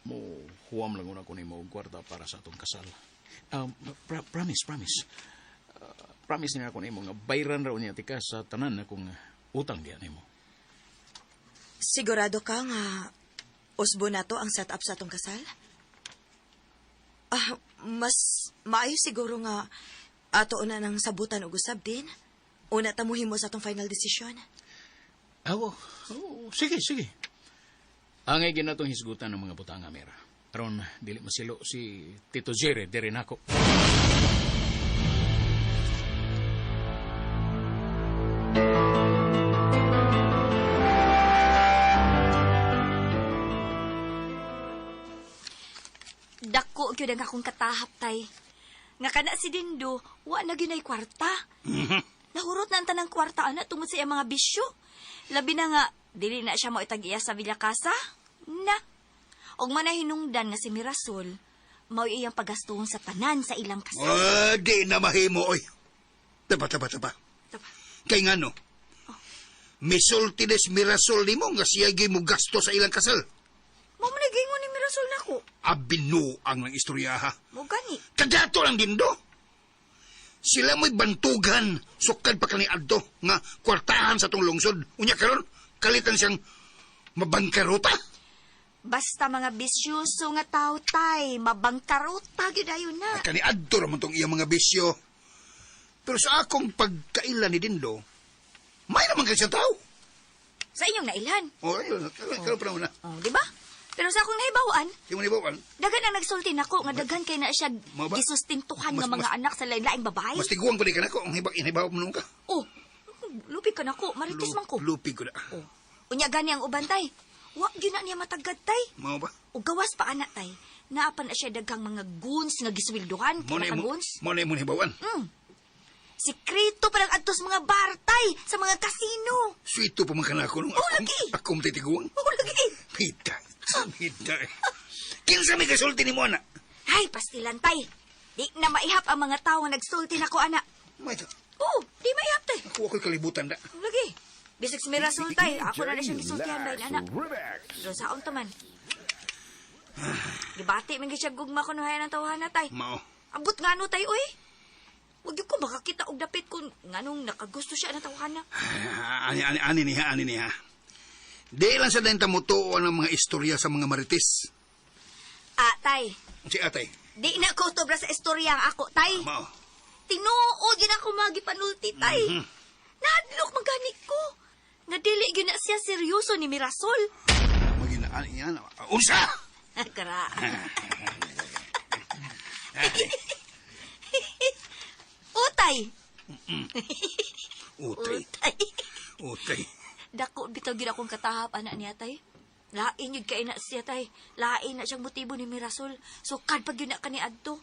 mo huwam lang una ko nimo og kwarta para sa atong kasal. Promise. Promise niya ako nimo nga bayran raw niya tika sa tanan akong utang diya nimo. Sigurado ka nga usbo na to ang setup sa atong kasal? Mas maayo siguro nga ato na nang sabutan og usab din. Una ta mohimo sa atong final decision. Oh, sige. Angay ginatong hisgutan ng mga butanga, Mera. Aron dili masilo si Tito Jerry diri nako. Dako gyud ang akong katahap tay. Nga kana si Dindo, wa na gyud ay kwarta. Nahurot na ang tanang kwarta ana tungod sa iyang mga bisyo. Labi na nga dili na siya moitag-iya sa Villa Casa. Na. Og manahinungdan nga si Mirasol, mao iyang pagastuhon sa tanan sa ilang kasal. Di na mahimo oy. Tapa. Tapa. Kay ngano? Oh. Misulti des Mirasol nimo nga siya gyud mo gasto sa ilang kasal. Mao man nag-ingon ni Mirasol nako. Abinuang ng istorya ha. Mo gani. Kadato lang Dindo. Sila mo'y bantugan sukad pa kani adto nga kwartahan sa tong lungsod. Unya karon kalitan siyang mabangkaruta. Basta mga bisyoso nga tao tay, mabangkaruta gyud ayon na. Kani adto ra man tong iyang mga bisyo. Pero sa akong pagkaila ni Dindo, may naman kay siyang tao. Sa inyong nailhan. Oh, ayun, karon pa na. Oh, di ba? Pero sa akong nahibawan, di mo nahibawan? Daghan ang nagsulti nako nga daghan kay na siya gisustintuhan nga mga anak sa lain-laing babae. Mas tiguang pa di ka nako ang hibawaan mo ka. Oh, lupi ka nako, marites man ko. Lupi ko na. Oh. Unya gani ang uban tay. Wa gyud na niya matagad tay. Mao ba? O gawas pa ana tay. Naa pa na siya daghang mga goons nga gisweldohan kay mga goons. Mo na imong hibawan. Sikreto pa lang adto sa mga bar tay, sa mga kasino. Swito pa man kanako nung oh, lagi. Akong titiguang. Oh, lagi. Pita. Pita. Kinsa may kasulti nimo ana? Ay, pastilan, tay. Di na maihap ang mga tao nga nagsulti nako, ana. May ito. Oo, di maihap, tay. Ako ako'y kalibutan da. Lagi. Bisag si Mirasol, tay. Ako na na siyang gisultihan ba, anak. Pero saon ta man. Gibati man gyud siya gugma ko nuhayan ang tawhana, tay. Mao. Abot nga no, tay, uy. Huwag yun ko makakita og dapit kung nganong nakagusto siya ng tawhana. Ani, ani, ani niya, ani niya. Di lang sa dahil tamutuon ang mga istorya sa mga marites. Ah, tay. Si atay. Di na ko tobra sa istorya ang ako, tay. Mao. Tinuod yun ako magipanulti, tay. Nahadlok magani ko. Nga dili gyud na siya seryoso ni Mirasol. Magina, ani yan. Unsa! Kara. Utay. Utay. Utay. Utay. Dako bitaw gyud akong katahap ana niya tay. Lain yun kay na siya tay. Lain na siyang motibo ni Mirasol. So kad pag yun na kani adto.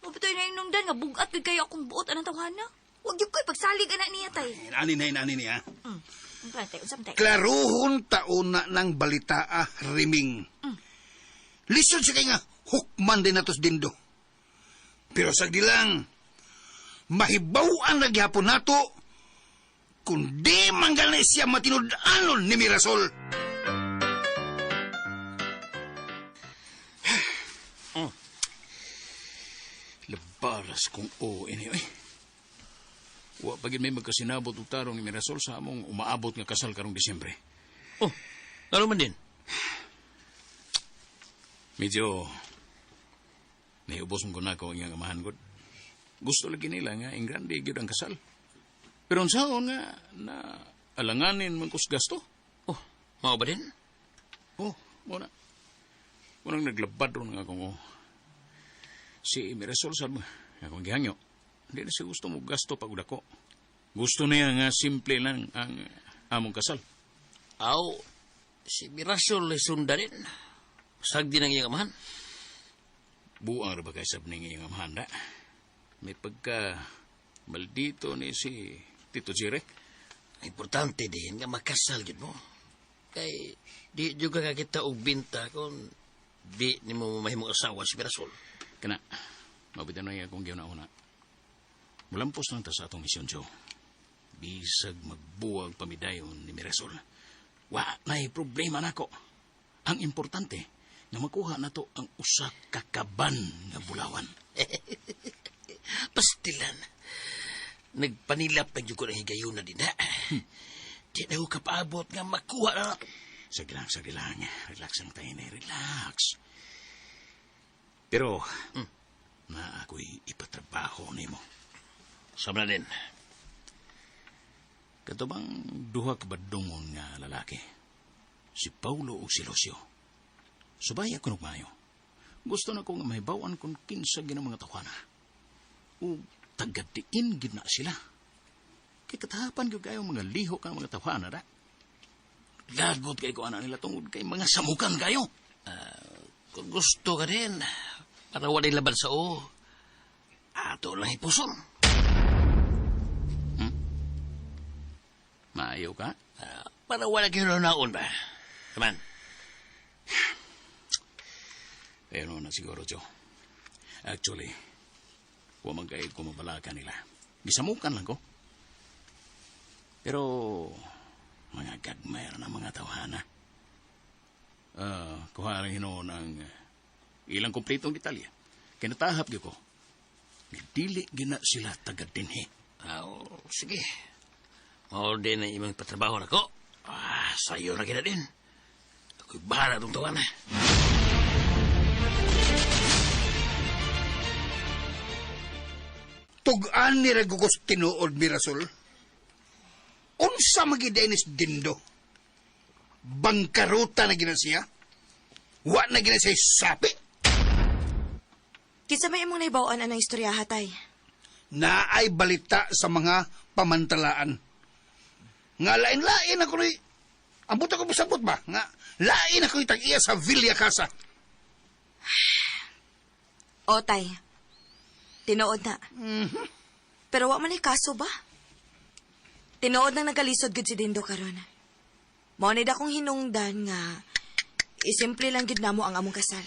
Mabitoy na inungdan nga bugat gyud kayo akong buot anang tawhana. Wag gyud ko'y pagsalig ana niya tay. Ani na, ani niya. Unsa tay? Unsa tay? Klaruhon taon na ng balita, ah, riming. Lisod siya kay nga, hukman din natos dindo. Pero sagdi lang, mahibaw-an na gihapon nato, kung di manggal na siya matinud-anon ni Mirasol. Labaras kong oo ini oy. Wa pa gid may magkasinabot og tarong ni Mirasol sa among umaabot nga kasal karong Disyembre. Oh, ano man din? Medyo nahiubos mo ko na ako ang iyang amahan god. Gusto lagi nila nga ingrande gyud ang kasal. Pero unsaon nga na alanganin man kus gasto? Oh, mao ba din? Oh, mo na. Unang naglabad ron nga akong oh. Si Mirasol sa akong gihangyo. Hindi na siya gusto mo gasto pag dako. Gusto niya nga simple lang ang among kasal. Aw, si Mirasol ay sunda din. Sagdi ng iyang amahan. Buang ra ba kay sab ning iyang amahan da? May pagka maldito ni si Tito Jire. Importante din nga makasal gyud mo. Kay di jud ka kakita og binta kung di nimo mahimong asawa si Mirasol. Kana, mabita na akong giuna-una. Mulampos lang ta sa atong misyon, Joe. Bisag magbuwag pamidayon ni Mirasol. Wa na'y problema nako. Ang importante, nga makuha na to ang usa ka kaban nga bulawan. Pastilan. Nagpanilap na jud ko ng higayuna din ha. Di na ko kapaabot nga makuha na nato. Sige lang, sige lang. Relax lang tayo, eh. Relax. Pero, na ako'y ipatrabaho nimo. Sama na din. Kato bang duha ka badungon nga lalaki? Si Paulo o si Lucio. Subay ako nagmayo. Gusto na ko nga mahibawan kung kinsa gina mga tawana. O tagadiin gid na sila. Kay katahapan gyud kayo mga liho ka mga tawana ra. Lagot kay ko ana nila tungod kay mga samukan kayo. Kung gusto ka din, para walay laban sa o, ato lang ipuson. Maayo ka? Para wala kayo naon ba? Kaman. Pero na siguro, Joe. Actually, wa man kay kumabala ka nila. Gisamukan lang ko. Pero, mga gagmay na mga tawhana. Kuha lang hinuon ang ilang kompletong detalye. Kinatahap gyud ko. Dili gina sila taga dinhi. Oh, sige. Mao din ang imong patrabaho nako. Ah, sayo na kita din. Ako'y bahala itong tawana. Tugaan ni Ragugos tinuod, Mirasol. Unsa magidenis dindo? Bangkaruta na gina siya? Wa na gina siya sapi? Kinsa may imong nahibaw-an anang istorya hatay? Naay balita sa mga pamantalaan. Nga lain-lain ako ni... Ambot ako masabot ba? Nga lain ako tag-iya sa Villa Casa. O, tay. Tinuod na. Pero wa man ay kaso ba? Tinuod nang nagalisod gud si Dindo karon. Mao ni dakong hinungdan nga Isimple lang gyud namo ang among kasal.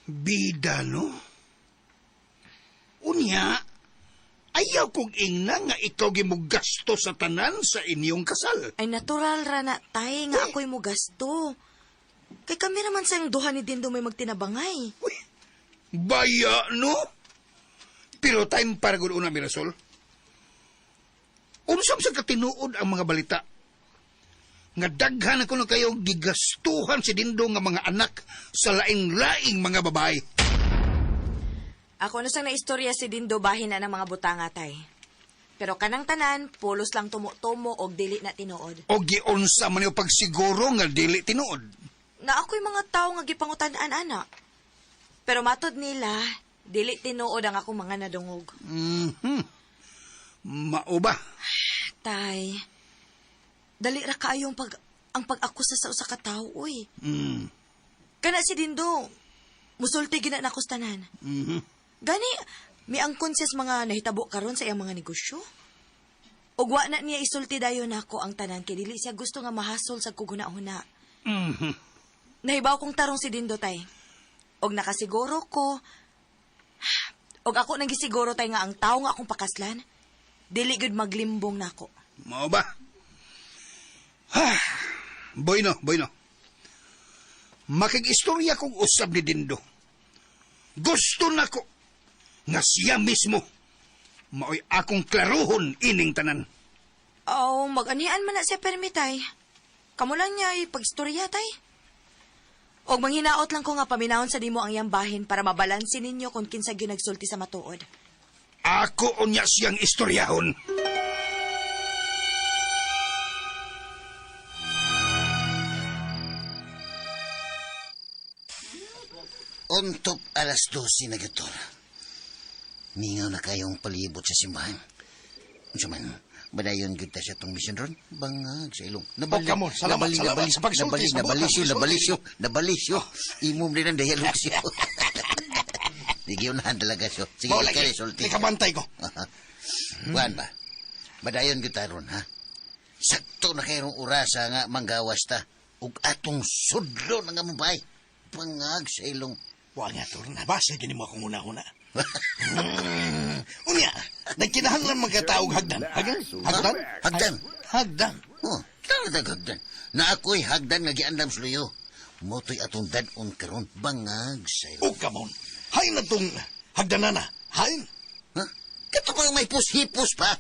Bida, no? Unya, ayaw kong ingna nga ikaw gimugasto sa tanan sa inyong kasal. Ay natural ra na tay nga ako'y mo gasto. Kay kami raman sang duha ni Dindo may magtinabangay. Uy, baya, no? Pero time para gud una, Mirasol. Unsam sa katinuod ang mga balita? Nga daghan ako na kayo gigastuhan si Dindo nga mga anak sa laing-laing mga babae. Ako na sang naistorya si Dindo bahin na ng mga butanga tay. Pero kanang tanan, pulos lang tumo-tumo og dili na tinuod. O giunsa man yung pagsiguro nga dili tinuod. Na ako'y mga tao nga gipangutan-an ana. Pero matod nila, dili tinuod ang akong mga nadungog. Mhm. Mao ba? Tay, dali ra kaayong ang pag-akusa sa usa ka tawo, uy. Kana si Dindo, musulti gina na tanan. Gani, miangkon siya sa mga nahitabo karon sa iyang mga negosyo. Ug wa na niya isulti dayon nako ang tanan kay dili siya gusto nga mahasol sa kuguna-huna. Nahibaw kong tarong si Dindo tay. Og nakasiguro ko, og ako nang gisiguro tay nga ang tawo nga akong pakaslan, dili gud maglimbong nako. Mao ba? Ha. Bueno, bueno. Makig-istorya kong usab ni Dindo. Gusto nako nga siya mismo mao'y akong klaruhon ining tanan. Oh, mag-anian man na siya permi tay. Kamo lang niya ipagstorya tay. Og manghinaot lang ko nga paminahon sa nimo ang iyang bahin para mabalanse ninyo kung kinsa gyud nagsulti sa matuod. Ako unya siyang istoryahon. Untop 12:00 na gyud. Mingaw na kayong palibot sa simbahan. Unsa man, badayon gyud ta sa tong mission ron? Bangag sa ilong. Oh, come on. Salamat, salamat sa pagsulti, sa buot, Nabalisyo, pagsulti. nabalisyo, nabalisyo. Imong din ang dialog siyo. Bigyan na talaga siyo. Sige, Mao lagi, ikaw sulti. Ikabantay ko. Kuan ba? Badayon gyud ta ron, ha? Sakto na kayong orasa nga manggawas ta. Ug atong sudlo na nga mabay. Bangag sa ilong. Wa nga, Tor. Nabasa gini mo akong una-una. Unya, nagkinahanglan magkataog hagdan. Hagdan? Hagdan? Hagdan. Hagdan. Oh, talaga hagdan. Na ako'y hagdan nga giandam sa luyo. Moto'y atong dadon karon bangag sa ilong. Oh, come on. Hain na tong hagdanana. Hain. Ha? Kato pa may hipos pa.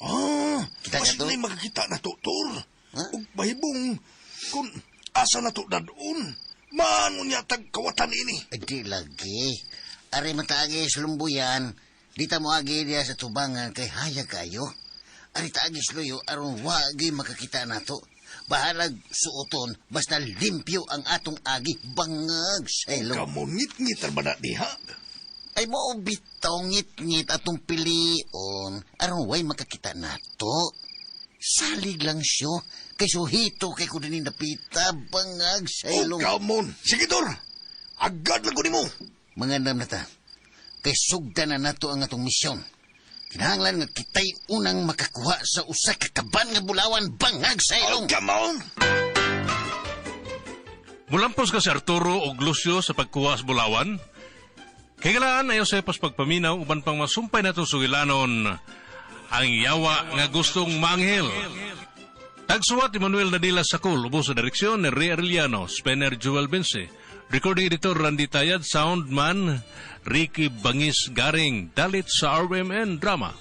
Ah, Kita mas ka to? na'y makakita na to, Tor. Ha? Ug mahibong kung asa na to dadon. Maano niya tagkawatan ini. Ay, di lagi. Ari mataagi sa lumbuyan, di ta mo agi diya sa tubangan kay hayag kayo. Ari taagi sa luyo, aron wagi makakita nato. Bahalag suoton, basta limpyo ang atong agi, bangag sa ilong. Come on, ngit-ngit ba na diha? Ay mo bitaw ngit-ngit atong pilion, aron way makakita nato. Salig lang siyo, kay suhito kay ko din napita, bangag sa Oh, ilong. come on. Sige, Tor. Agad lang ko nimo. Mangandam na ta. Kay sugdan na nato ang atong misyon. Kinahanglan nga kita'y unang makakuha sa usa ka kaban nga bulawan bangag sa Oh, ilong. come on. Mulampos ka si Arturo og Lucio sa pagkuha sa bulawan. Kay galaan ayaw sa pas pagpaminaw uban pang masumpay natong sugilanon ang yawa nga gustong manghel. Tagsuwat Emmanuel Nadila Sakul, ubos sa direksyon ni Ray Arellano, Spenner Joel Bense, recording editor Randy Tayad, soundman Ricky Bangis Garing, dalit sa RMN Drama.